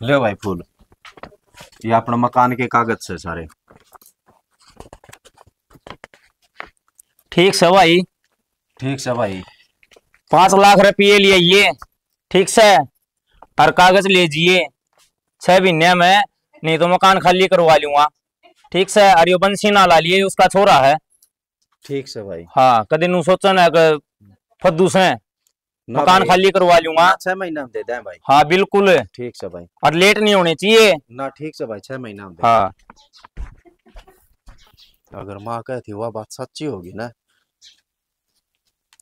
ले भाई फूल, ये अपना मकान के कागज से सारे। ठीक से भाई। ठीक से भाई। पाँच लाख रुपये लिए ये, ठीक से, और कागज ले जिए छह महीने में, नहीं तो मकान खाली करवा लूंगा, ठीक से। और यो बंसी ना ला लिए, उसका छोरा है। ठीक से भाई। हाँ, कदे नू सोचा ना कि फद्दू से ना मकान भाई। खाली करवा लूंगा। ना, छह महीना में दे दें भाई। हाँ, बिल्कुल। ठीक से भाई। और लेट नहीं होनी चाहिए। ना, ठीक से भाई, छह महीना में दे। हाँ। अगर माँ कहती वह बात सच्ची होगी ना,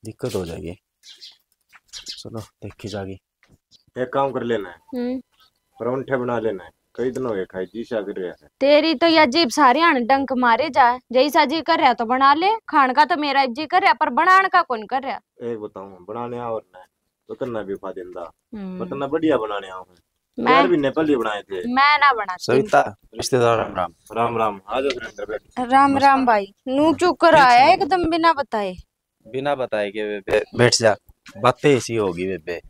दिक्कत हो जाएगी। चलो, देखी जागी। एक काम कर लेना है, हम्म। परौंठे बना लेना है, कई दिन हो गए खाए, जी सा कर रहा है। तेरी तो ये अजीब सारी हाण डंक मारे जा, जैसा जी कर रहा तो बना ले, खाण का तो मेरा जी कर रहा, पर बनाण का कौन कर रहा? एक बताऊं, बनाने और ना, तो तन्ना भी खा देंदा, हम्म। पर तन्ना बढ़िया बनाने आओ है। मैं यार भी नेपाली बनाए थे। मैं ना बनाती। सविता, रिश्तेदार राम राम। राम राम, आ जाओ सुरेंद्र, बैठ। राम राम भाई, नू क्यों कर आया एकदम बिना बताए? बिना बताए के बे-, बे-, बैठ जा, बातें ऐसी होगी बेबे।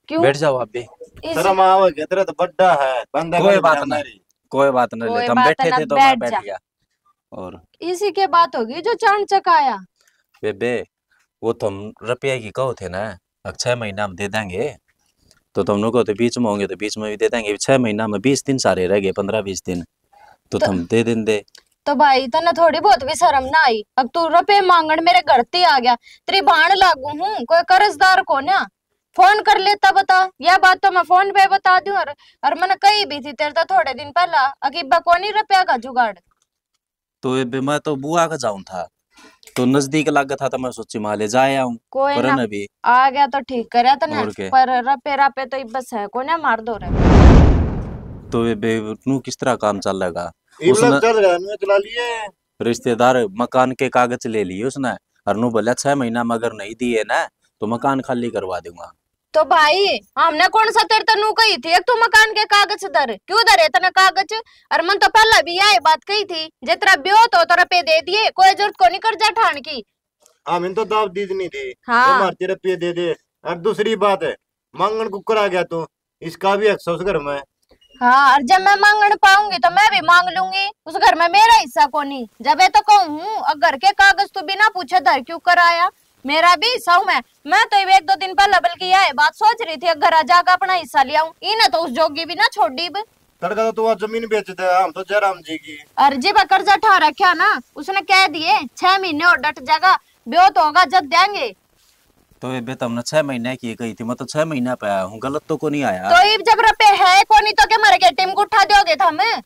क्यों? बैठ जाओ आप भी। इस- शर्म आओगे, तेरा तो बड्डा है, बंदा कोई बात ना, कोई बात ना, कोई बात ना, हम बैठे थे तो मैं बैठ गया। और इसी के बात होगी जो चाणचक आया। बेबे, वो तो हम रुपया की कहो थे ना, अब छह महीना हम दे देंगे, तो तुम लोग तो बीच में होंगे तो बीच में भी दे देंगे। छह महीना में बीस दिन सारे रह गए, पन्द्रह बीस दिन, तो तो तुम दे देंदे। तो भाई, तन्ने थोड़ी बहुत भी शर्म ना आई? अब तू रुपये मांगण मेरे घर ते आ गया, तेरी भाण लागू हूँ, कोई कर्जदार को ना। फोन कर लेता बता, या बात तो मैं फोन पे बता दूं। और, और मैंने कही भी थी तेरे तो थोड़े दिन पहला, अकीबा कोनी रुपया का जुगाड़। तो एबे मैं तो बुआ का जाऊं था, तो नजदीक लग था, तो मैं सोची माले जाए आऊं। कोई पर ना, ना भी आ गया तो ठीक करया तने। और के? पर रपे रपे तो इब बस है कोने मार दो रे। तो एबे नू किस तरह काम चलेगा? इब उसने चल रहा है, नू चला लिए। रिश्तेदार मकान के कागज ले लिए उसने, और नू बोला छह महीना में अगर नहीं दिए ना तो मकान खाली करवा दूंगा। तो भाई, हमने कौन सा तेरे तै नू कही थी, एक तू मकान के कागज धर, क्यों धरे तने कागज? और मन तो पहला भी यही बात कही थी, जे तेरा ब्यो तो तेरा पे दे दिए, कोई जरूरत को नहीं कर्जा ठाण की। हम इन तो दाब दीज नहीं थी, हाँ। तो मारती रुपये दे दे। और दूसरी बात है, मांगण कुकर आ गया तू, इसका भी हक उस घर में। हाँ, और जब मैं मांगण पाऊंगी तो मैं भी मांग लूंगी, उस घर में मेरा हिस्सा कोनी। जब ये तो कहूँ हूँ, और घर के कागज तू बिना पूछे धर क्यों कराया? मेरा भी हिस्सा हूँ मैं। मैं तो इब एक दो दिन पहले बल्कि यह बात सोच रही थी, घर आ जाकर अपना हिस्सा ले आऊं। इन्हें तो उस जोगी भी ना छोड़ी ब। तड़का तो तू आज जमीन बेच दे, हम तो जयराम जी की। अरे जी, बा कर्जा ठा रखा ना, उसने कह दिए छह महीने और डट जाएगा, ब्योत होगा जब देंगे। तो ये बे तुमने छह महीने की कही थी, मैं तो छह महीना पे आया हूँ, गलत तो को नहीं आया। तो इब जब रुपये है कोनी तो के मारे के टीम को उठा दोगे थम?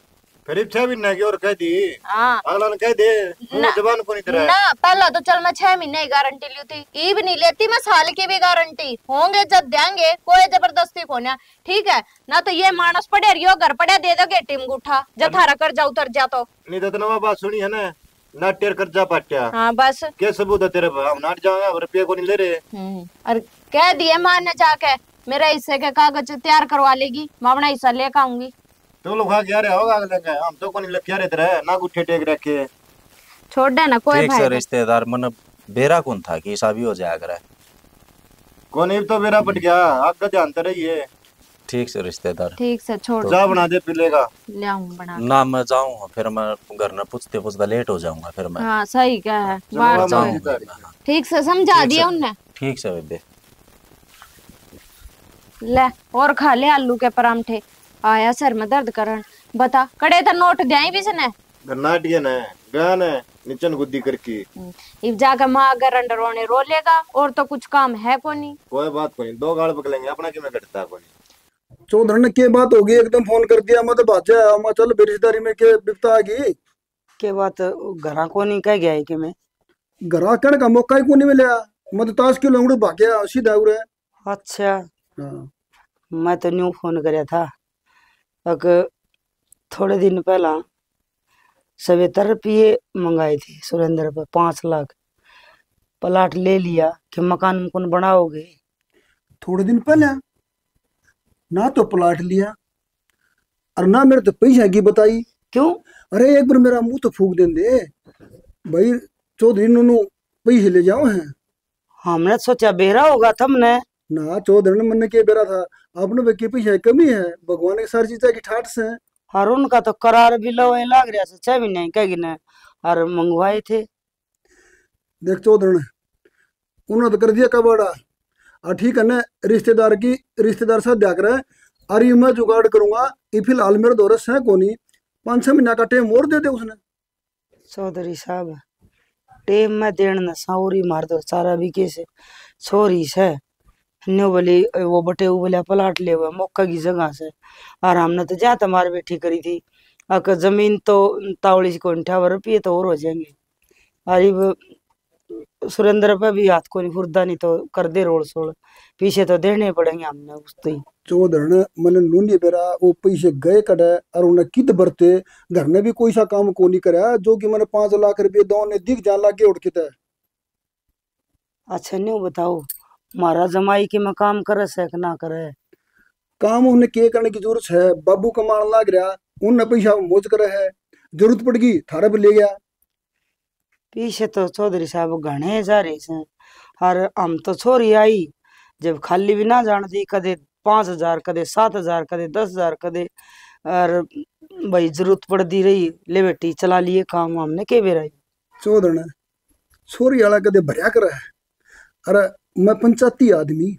फिर इब छह महीने की और कह दी। हाँ। अगला ने कह दे, मुंह ना, जबान को नहीं तेरा। ना, पहला तो चल मैं छह महीने की गारंटी ली थी, इब नहीं लेती मैं, साल की भी गारंटी। होंगे जब देंगे, कोई जबरदस्ती कोन्या, ठीक है? ना तो ये मानस पड़े रियो घर पड़े दे दोगे टीम गुठा, जब अरे थारा कर्जा उतर जा तो। नहीं तो इतना बात सुनी है ना, नाट्यर कर्जा पाट्या। हाँ, बस। के सबूत है तेरे पे? हम नाट जावे, हम रुपये को नहीं ले रहे। हम्म, और कह दिए माँ ने जाके, मेरे हिस्से के कागज तैयार करवा लेगी, मैं अपना हिस्सा लेकर आऊंगी। तो लोग खा क्या रहे होगा अगले का, हम तो कोनी लग क्या रहे तेरे, ना गुट्ठे टेक रखे। छोड़ दे ना, कोई ठीक से भाई। रिश्तेदार मन बेरा कौन था कि ऐसा भी हो जाया करे। कोनी तो बेरा पट गया, आगे ध्यान तो रही है। ठीक से रिश्तेदार। ठीक से छोड़। तो जा बना दे पी लेगा। ले आऊं बना। ना मैं जाऊं, फिर मैं घर में पूछते पूछते लेट हो जाऊंगा, फिर मैं। हाँ, सही कह है। चलो, बात मैं तो जाऊं है। मैं। ठीक से समझा ठीक दिया से। उनने। ठीक से बेबे। ले, और खा ले आलू के परांठे। आया सर में दर्द करण। बता, कड़े तो नोट द्याई भी सने। नाट गया ना, गया ना, निचन गुद्दी करके। हम्म, इब जाके माँ अगर रंड रोने रो लेगा, और तो कुछ काम है कोनी। कोई बात कोनी, दो गाल बक लेंगे, अपना किमें घटता कोनी। चौधर ने के बात होगी, एकदम फोन कर दिया, मैं तो भाजा, मैं चल रिश्तेदारी में के बिपता आ गई। के बात, घरा कोनी कह गया है कि मैं? घरा कण का मौका ही कोनी मिला, मैं तो ताश के लंगड़ू भाग्या सीधा उरे। अच्छा। हाँ। मैं तो न्यू फोन करया था, अक थोड़े दिन पहला सवेतर रुपये मंगाए थे सुरेंद्र पे, पाँच लाख। प्लाट ले लिया कि मकान मकान बनाओगे? थोड़े दिन पहले ना तो प्लाट लिया और ना मेरे तो पैसा की बताई। क्यों? अरे एक बार मेरा मुंह तो फूक देंदे भाई, चौधरी नूनू पैसे ले जाओ हैं। हमने सोचा बेरा होगा थमने। ना चौधरण, मन्ने के बेरा था, आपने बे के पैसा की कमी है, भगवान की सारी चीजा की ठाट से। और उनका तो करार भी लवे लाग रहा से, छह महीने कह गिने और मंगवाए थे। देख चौधरण, उन्होंने तो कर दिया कबाड़ा। आ ठीक है ना, रिश्तेदार की, रिश्तेदार साथ दिया करे। अरे मैं जुगाड़ करूंगा, ये फिलहाल मेरे धोरे से कोनी, पाँच छह महीना का टाइम और दे दे उसने। चौधरी साहब, टेम में देण न सावरी मार दो, चारा बीघे से छोरी से। न्यू बोली, वो बटे वो बोलिया प्लाट ले हुआ मौका की जगह से। और हमने तो जा तमार बैठी करी थी। अक जमीन तो तावली से कोन ठावर रुपये तो और हो जाएंगे। और इब सुरेंद्र पे भी हाथ कोनी फुरदा, नहीं तो कर दे रोल सोल। पीछे तो देने पड़ेंगे हमने उसते ही। चौधरण, मने नूनी बेरा वो पैसे गए कड़े और उन्हें कित बरते, घर ने भी कोई सा काम को नहीं करया, जो कि मने पाँच लाख रुपये दो ने दिख जान लागे उठ किते। अच्छा, न्यू बताओ, म्हारा जमाई के में काम करे से कि ना करे? काम उन्हें के करने की जरूरत है, बाबू कमाण लाग रहा, उन्हें पैसा मौज करे है, जरूरत पड़ गई, थारे पे ले गया। पीछे तो चौधरी साहब घणे जा रहे से, और हम तो छोरी आई, जब खाली भी ना जान दी, कदे पाँच हजार, कदे सात हजार, कदे दस हजार, कदे, और भाई जरूरत पड़ती रही, ले बेटी चला लिए काम, हमने के बेरा ही। चौधरण, छोरी वाला कदे भरया करे है। अरे मैं पंचायती आदमी,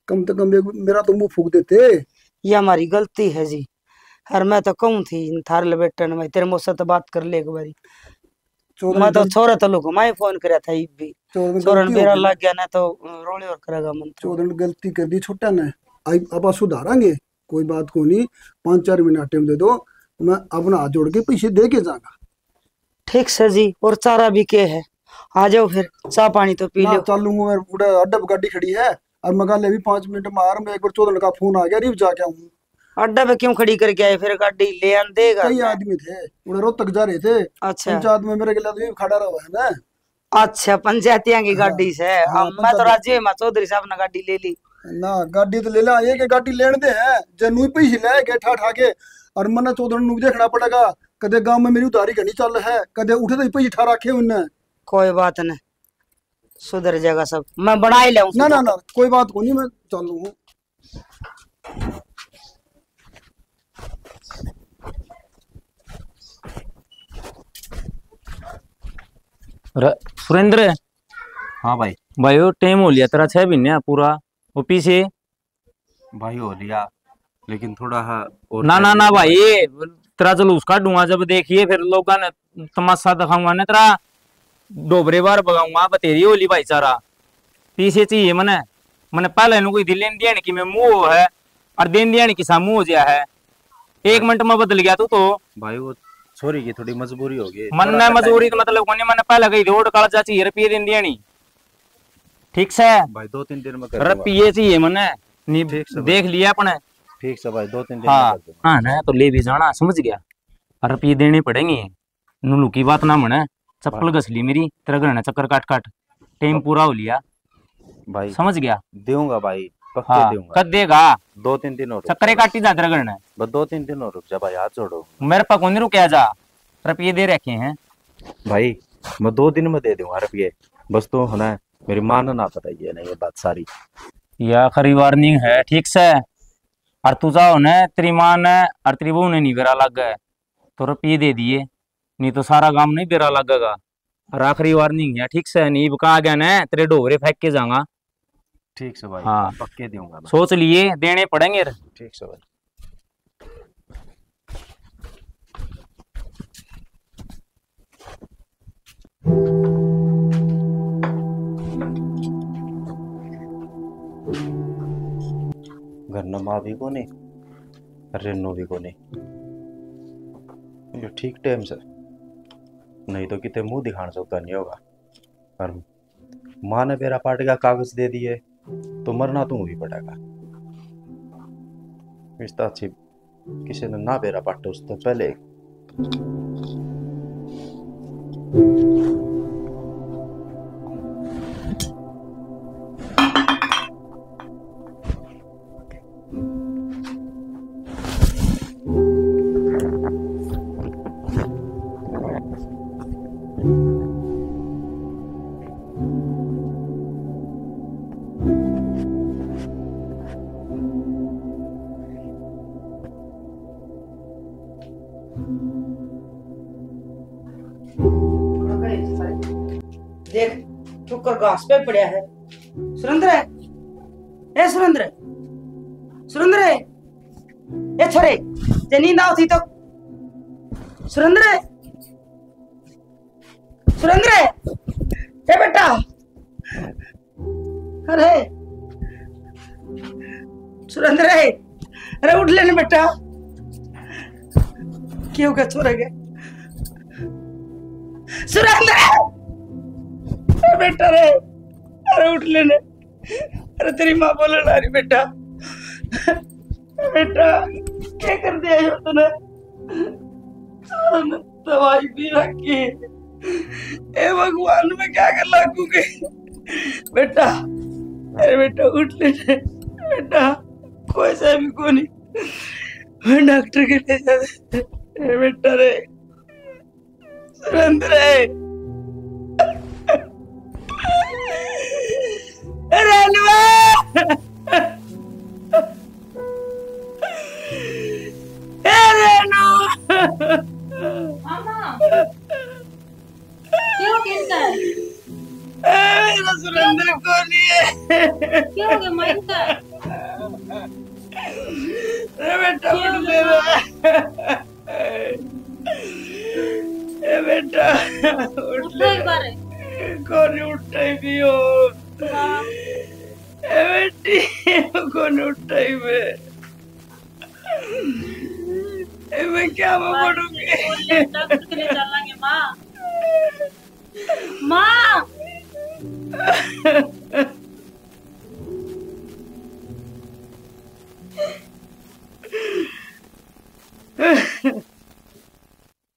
कम से कम एक मेरा तो मुंह फूक देते। ये हमारी गलती है जी। अरे मैं तो कहूँ थी थारे ले बेटे ने, भाई तेरे मौसा तो बात कर ले एक बारी। चौधरण मैं तो गलती छोरा तो लोग मैं फोन करया था इब भी। चौधरण छोरा ने गलती हो बेरा गई। लग गया ना तो रोले और करेगा मन तो। चौधरण गलती कर दी छोटा ने, आई अब सुधारांगे, कोई बात को नहीं। पाँच चार महीना टाइम दे दो, मैं अपना हाथ जोड़ के पैसे दे के जाऊंगा। ठीक से जी, और चारा भी के है, आ जाओ फिर, चाय पानी तो पी ना, लो। चालूंगा मैं, उड़े अड्डे पे गाड़ी खड़ी है, और मैं कहा, "ले भी पाँच मिनट में आ रहा, मैं एक बार चौधरण का फोन आ गया, रिव जाके आऊँ।" अड्डे पे क्यों खड़ी करके आए फिर गाड़ी? ले आन देगा कई ना। आदमी थे, उड़े रोहतक जा रहे थे। अच्छा। पंचायत में मेरे के लिए तो ये खड़ा रहा है ना। अच्छा, पंचायतियां की हाँ, गाड़ी से। हाँ, हम, मैं तो पंचायती। राजी हूँ, मैं चौधरी साहब ने गाड़ी ले ली। ना, गाड़ी तो ले ला, ये के गाड़ी लेने दे है, जे नू पैसे ले गए ठा ठा के, और मन्ने चौधरी नू देखना पड़ेगा, कदे गांव में मेरी उधारी घणी चल है, कदे उठे तो पैसे ठा रखे उनने। कोई बात नहीं, सुधर जाएगा सब, मैं बना ही लाऊं ना, ना, सुधार। ना, कोई बात को नहीं, मैं चालू हूँ। र-, सुरेंद्र। हाँ भाई। भाई, वो टाइम हो लिया तेरा, छह महीने पूरा, वो पीछे। भाई, हो लिया, लेकिन थोड़ा सा और ना, ना, ना भाई, तेरा जुलूस काढूंगा जब, देखिए फिर लोगां ने तमाशा दिखाऊंगा ना तेरा, डोबरे बार भगाऊंगा, बतेरी होली भाईचारा। पीछे चाहिए मने, मने पहले नु कोई दिल लेन देन की मैं मुंह है, और देन देन की सा मुंह हो गया है। एक मिनट में बदल गया तू तो। भाई, वो छोरी की थोड़ी मजबूरी हो गई, मन थोड़ा ने सा मजबूरी time तो मतलब कोनी, मैंने पहले कही थी, ओड कालजा चाहिए, रुपये देन देनी। ठीक से? भाई, दो तीन दिन में कर दूंगा। रुपये चाहिए मने, नी ठीक से भाई। देख लिया अपने। ठीक से भाई, दो तीन दिन में हाँ, कर दूंगा। हाँ, ना तो ले भी जाना, समझ गया? और रुपये देने पड़ेंगे। नुलू की बात ना मने, चप्पल भाई। घस ली मेरी, तेरे घर ने चक्कर काट काट, टाइम ब-, पूरा हो लिया। भाई, समझ गया? दूंगा भाई, पक्के हाँ, दूंगा। कद देगा? दो तीन दिन और रुक चक्कर जा। काटी जा तेरे घर ने। बस दो तीन दिन और रुक जा भाई, हाथ जोड़ो। मेरे पे कोनी रुकया जा, रुपये दे रखे हैं। भाई, मैं दो दिन में दे दूंगा रुपये, बस तू है ना, मेरी माँ ने ना बताइए ना ये बात सारी। ये आखिरी वार्निंग है, ठीक से? और तू चाहो ना तेरी माँ ने और तेरी बहू ने नहीं बेरा लग गए, तो रुपये दे दिए, नहीं तो सारा गांव नहीं बेरा लगेगा। और आखिरी वार्निंग है, ठीक से? नहीं इब का आ गया ना, तेरे डोबरे फेंक के जाऊंगा। ठीक से भाई, हाँ। पक्के दूंगा मैं। सोच लिए, देने पड़ेंगे। ठीक से भाई। घर न माँ भी कोनी, रेनू भी कोनी। ये ठीक टाइम से, नहीं तो किते मुंह दिखाण जोगा नहीं होगा। और माँ ने बेरा पाट का कागज दे दिए, तो मरना तू भी पड़ेगा। इससे अच्छी किसी ने ना बेरा पाटे उससे पहले। देख, ठुकर घास पे पड़ा है। सुरेंद्र, ए सुरेंद्र, सुरेंद्र, ए छोरे, जे नींद आवती तो। सुरेंद्र, सुरेंद्र, ए बेटा, अरे सुरेंद्र, अरे उठ लेने बेटा। क्यों का छोरा के? सुरेंद्र, ए बेटा रे, अरे उठ लेने। अरे तेरी माँ बोलने आ रही बेटा। बेटा, क्या कर दिया ये तूने? दवाई पी रखी। ए भगवान, मैं क्या कर लागूंगी? बेटा, अरे बेटा, उठ ले बेटा, कोई सा भी कोनी। मैं डॉक्टर के ले जा। ए बेटा रे, सुरेंद्र रे। ए रेणुआ। ए रेणु। मामा। क्यों गिरता है? ए, मेरा सुरेंद्र कोनी है। क्यों हो गया माई का? ए बेटा, क्यों उठ ले रे। ए बेटा, उठ उठो ले। एक बार। कोनी उठे भी हो। हाँ। ए बेटी, कोनी उठे भी। ए, मैं क्या मैं माँ, पढ़ूंगी? डॉक्टर के लिए चलेंगे, माँ। माँ।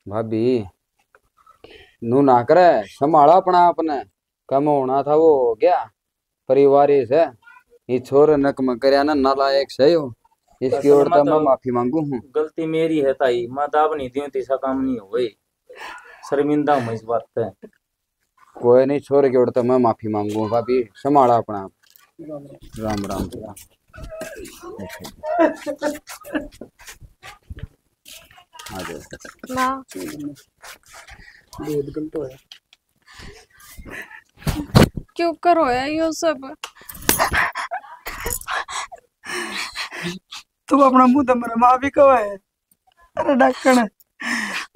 भाभी, नू ना करे, संभाला अपना आपने। कम होना था, वो हो गया। परिवार ही से, ये छोरे नक में करया ना, नालायक से हो। इसकी ओर तो मैं माफी मांगू हूँ। गलती मेरी है ताई, मैं दाब नहीं दूं, तीसरा काम नहीं हो गई। शर्मिंदा हूँ मैं इस बात पे। कोई नहीं, छोरे की ओर तो मैं माफी मांगू हूँ। भाभी, संभाला अपना आप। राम राम। आ जाओ। माँ। बहुत गलत होया। क्यों कर होया यो सब? तू अपना मुंह तो मेरे माँ भी कहे है। अरे डाकण,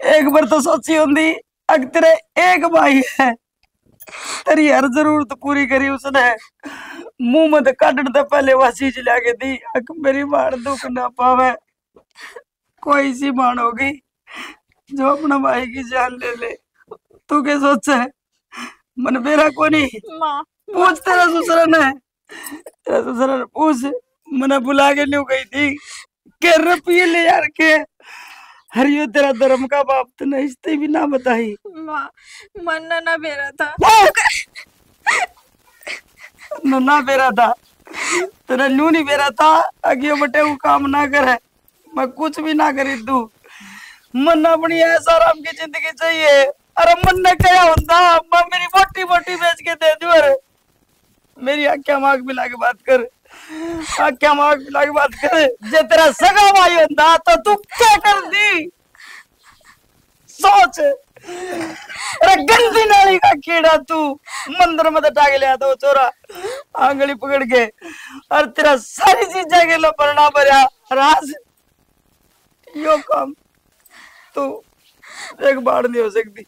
एक बार तो सोची होंदी, अक तेरे एक भाई है, तेरी हर जरूरत पूरी करी उसने। मुंह में तो काटण ते पहले वह चीज ला के दी, अक मेरी मार दुख ना पावे। कोई सी माण होगी जो अपना भाई की जान ले ले। तू के सोचे? मन बेरा कोनी। माँ। पूछ तेरा ससुरा ने, तेरा ससुरा ने पूछ। मने बुला के न्यू कही थी के रुपये ले यार के, हर यो तेरा धर्म का बाप, तने इसते भी ना बताई। माँ, मन ना बेरा था। ना, ना बेरा था, तेरा न्यू नहीं बेरा था। अगियो बटे वो काम ना करे, मैं कुछ भी ना खरीद दूं। मन्ने अपनी ऐश आराम की जिंदगी चाहिए। अरे मन्ने कहा होंदा, मैं मेरी मोटी मोटी बेच के दे दूं। अरे मेरी आंखें में आंख मिला के बात कर, आंखें में आंख मिला के बात कर। जे तेरा सगा भाई होंदा तो तू क्या कर दी? सोच। अरे गंदी नाली का कीड़ा तू, मंदिर में तो टांग लिया था वो छोरा, आंगली पकड़ के। और तेरा सारी चीजा के लो भरना भरया, और आज यो काम तू एक बार नहीं हो सकती,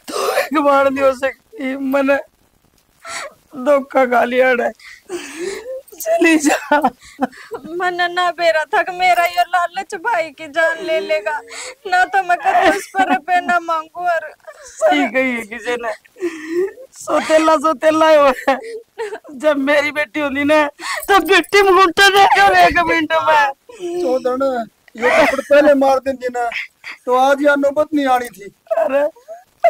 तू एक बार नहीं हो सकती। मने धोखा खा लिया है। चली जा। मन्ने ना बेरा था कि मेरा यो लालच भाई की जान ले लेगा, ना तो मैं कभी उस पर रुपये ना मांगू। और सही कही है किसी ने, सोतेला सोतेला हो। जब मेरी बेटी होती ना तो गिट्टी में घुट्टा दे दो एक मिनट में। चौधरण, ये थप्पड़ पहले मार देंदी ना तो आज यह नौबत नहीं आनी थी। अरे,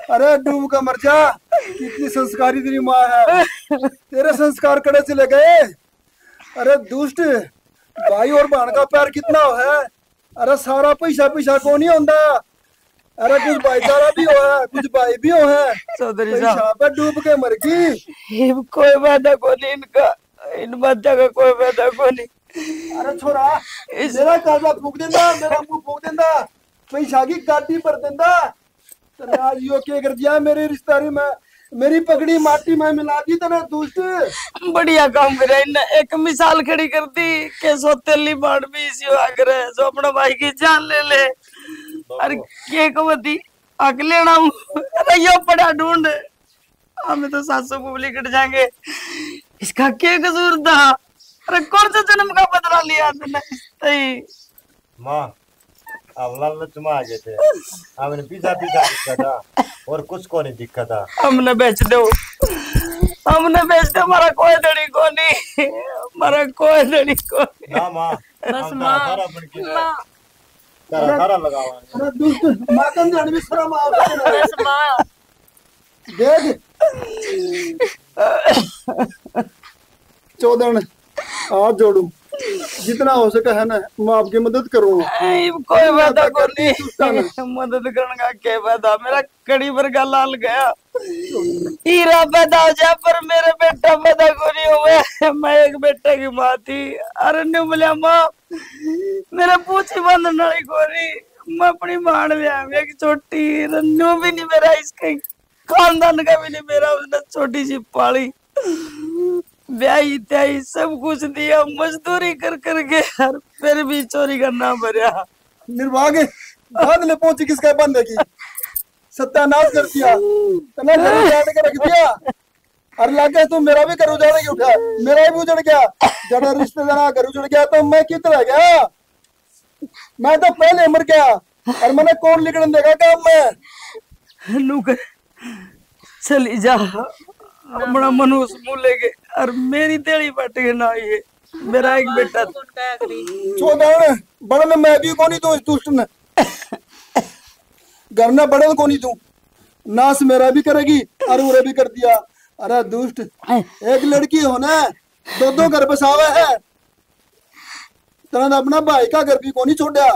अरे डूब का मर जा, कितनी संस्कारी तेरी माँ है। तेरे संस्कार कड़े चले गए। अरे दुष्ट, भाई और बहन का प्यार कितना है। अरे सारा पैसा पैसा को नहीं होता। अरे कुछ भाईचारा भी हो है, कुछ भाई भी हो है। चौधरी साहब। पैसा पे डूब के मर गई। इब कोई फायदा को नहीं इनका, इन बातों का कोई फायदा को नहीं। अरे छोरा, इस मेरा काजा फूक देंदा, मेरा मुंह फूक देंदा, पैसा की गाड़ी भर देंदा। तने आज यो के कर दिया मेरी रिश्तेदारी में? मेरी पगड़ी माटी में मिला दी तने दुष्ट। बढ़िया काम करे, इनने एक मिसाल खड़ी कर दी कि सौतेली बाण भी इसी हुआ करे जो अपने भाई की जान ले ले। अरे के को बती हक लेना हूँ। अरे यो पड़ा ढूंढ, हमें तो सासू को लिकट जाएंगे। इसका के कसूर था? अरे कौन से जन्म का बदला लिया तूने? सही। माँ, हम लालच में आ गए थे, हमने पीछा पीछा दिखा था और कुछ को नहीं दिखा था। हमने बेच दो, हमने बेच दो, हमारा कोई धड़ी को नहीं, हमारा कोई धड़ी को नहीं। ना माँ, बस हम माँ। तारा सारा बन के माँ। तारा सारा लगावा। अरे दुष्ट, माँ, तुम जान भी शर्म आओ। बस माँ। देख, चौधन, हाथ जोड़ू, जितना हो सके है ना, मैं आपकी मदद करूंगा। नहीं, कोई फायदा कोनी। मदद करने का क्या फायदा? मेरा कड़ी पर का लाल गया। हीरा पैदा हो जाए, पर मेरे बेटा पैदा कोनी हुए। मैं एक बेटे की माँ थी। अरे न्यू बोलिया, माँ, मेरे पूछी बांधने वाली कोनी। मैं अपनी मां ने ब्याह में एक छोटी, न्यू भी नहीं मेरा इसके खानदान का भी नहीं मेरा, उसने छोटी सी पाली, ब्याही त्याही सब कुछ दिया, मजदूरी कर करके, यार, फिर भी चोरी का नाम भरया। निर्भाग्य, बांध ले पहुंची किसका बंद है की? सत्यानाश कर दिया। तने घर उजाड़ के रख दिया। और लागे तू मेरा भी घर उजाड़ के उठा, मेरा भी उजड़ गया। जरा रिश्तेदार घर उजड़ गया तो मैं कित रह गया? मैं तो पहले मर गया। और मैंने कौन लिखने देगा काम में? नौकर, चली जा, अपना मनुष्य मुँह लेके, और मेरी तेली बट के ना आइए, मेरा एक बेटा। चौधन, बड़न मैं भी कोनी तू इस दुष्ट ने। घर ने बड़न कोनी तू, नाश मेरा भी करेगी और उरे भी कर दिया। अरे दुष्ट, एक लड़की हो ना, दो दो घर बसावे है। तने तो अपना भाई का घर भी कोनी छोड़ा।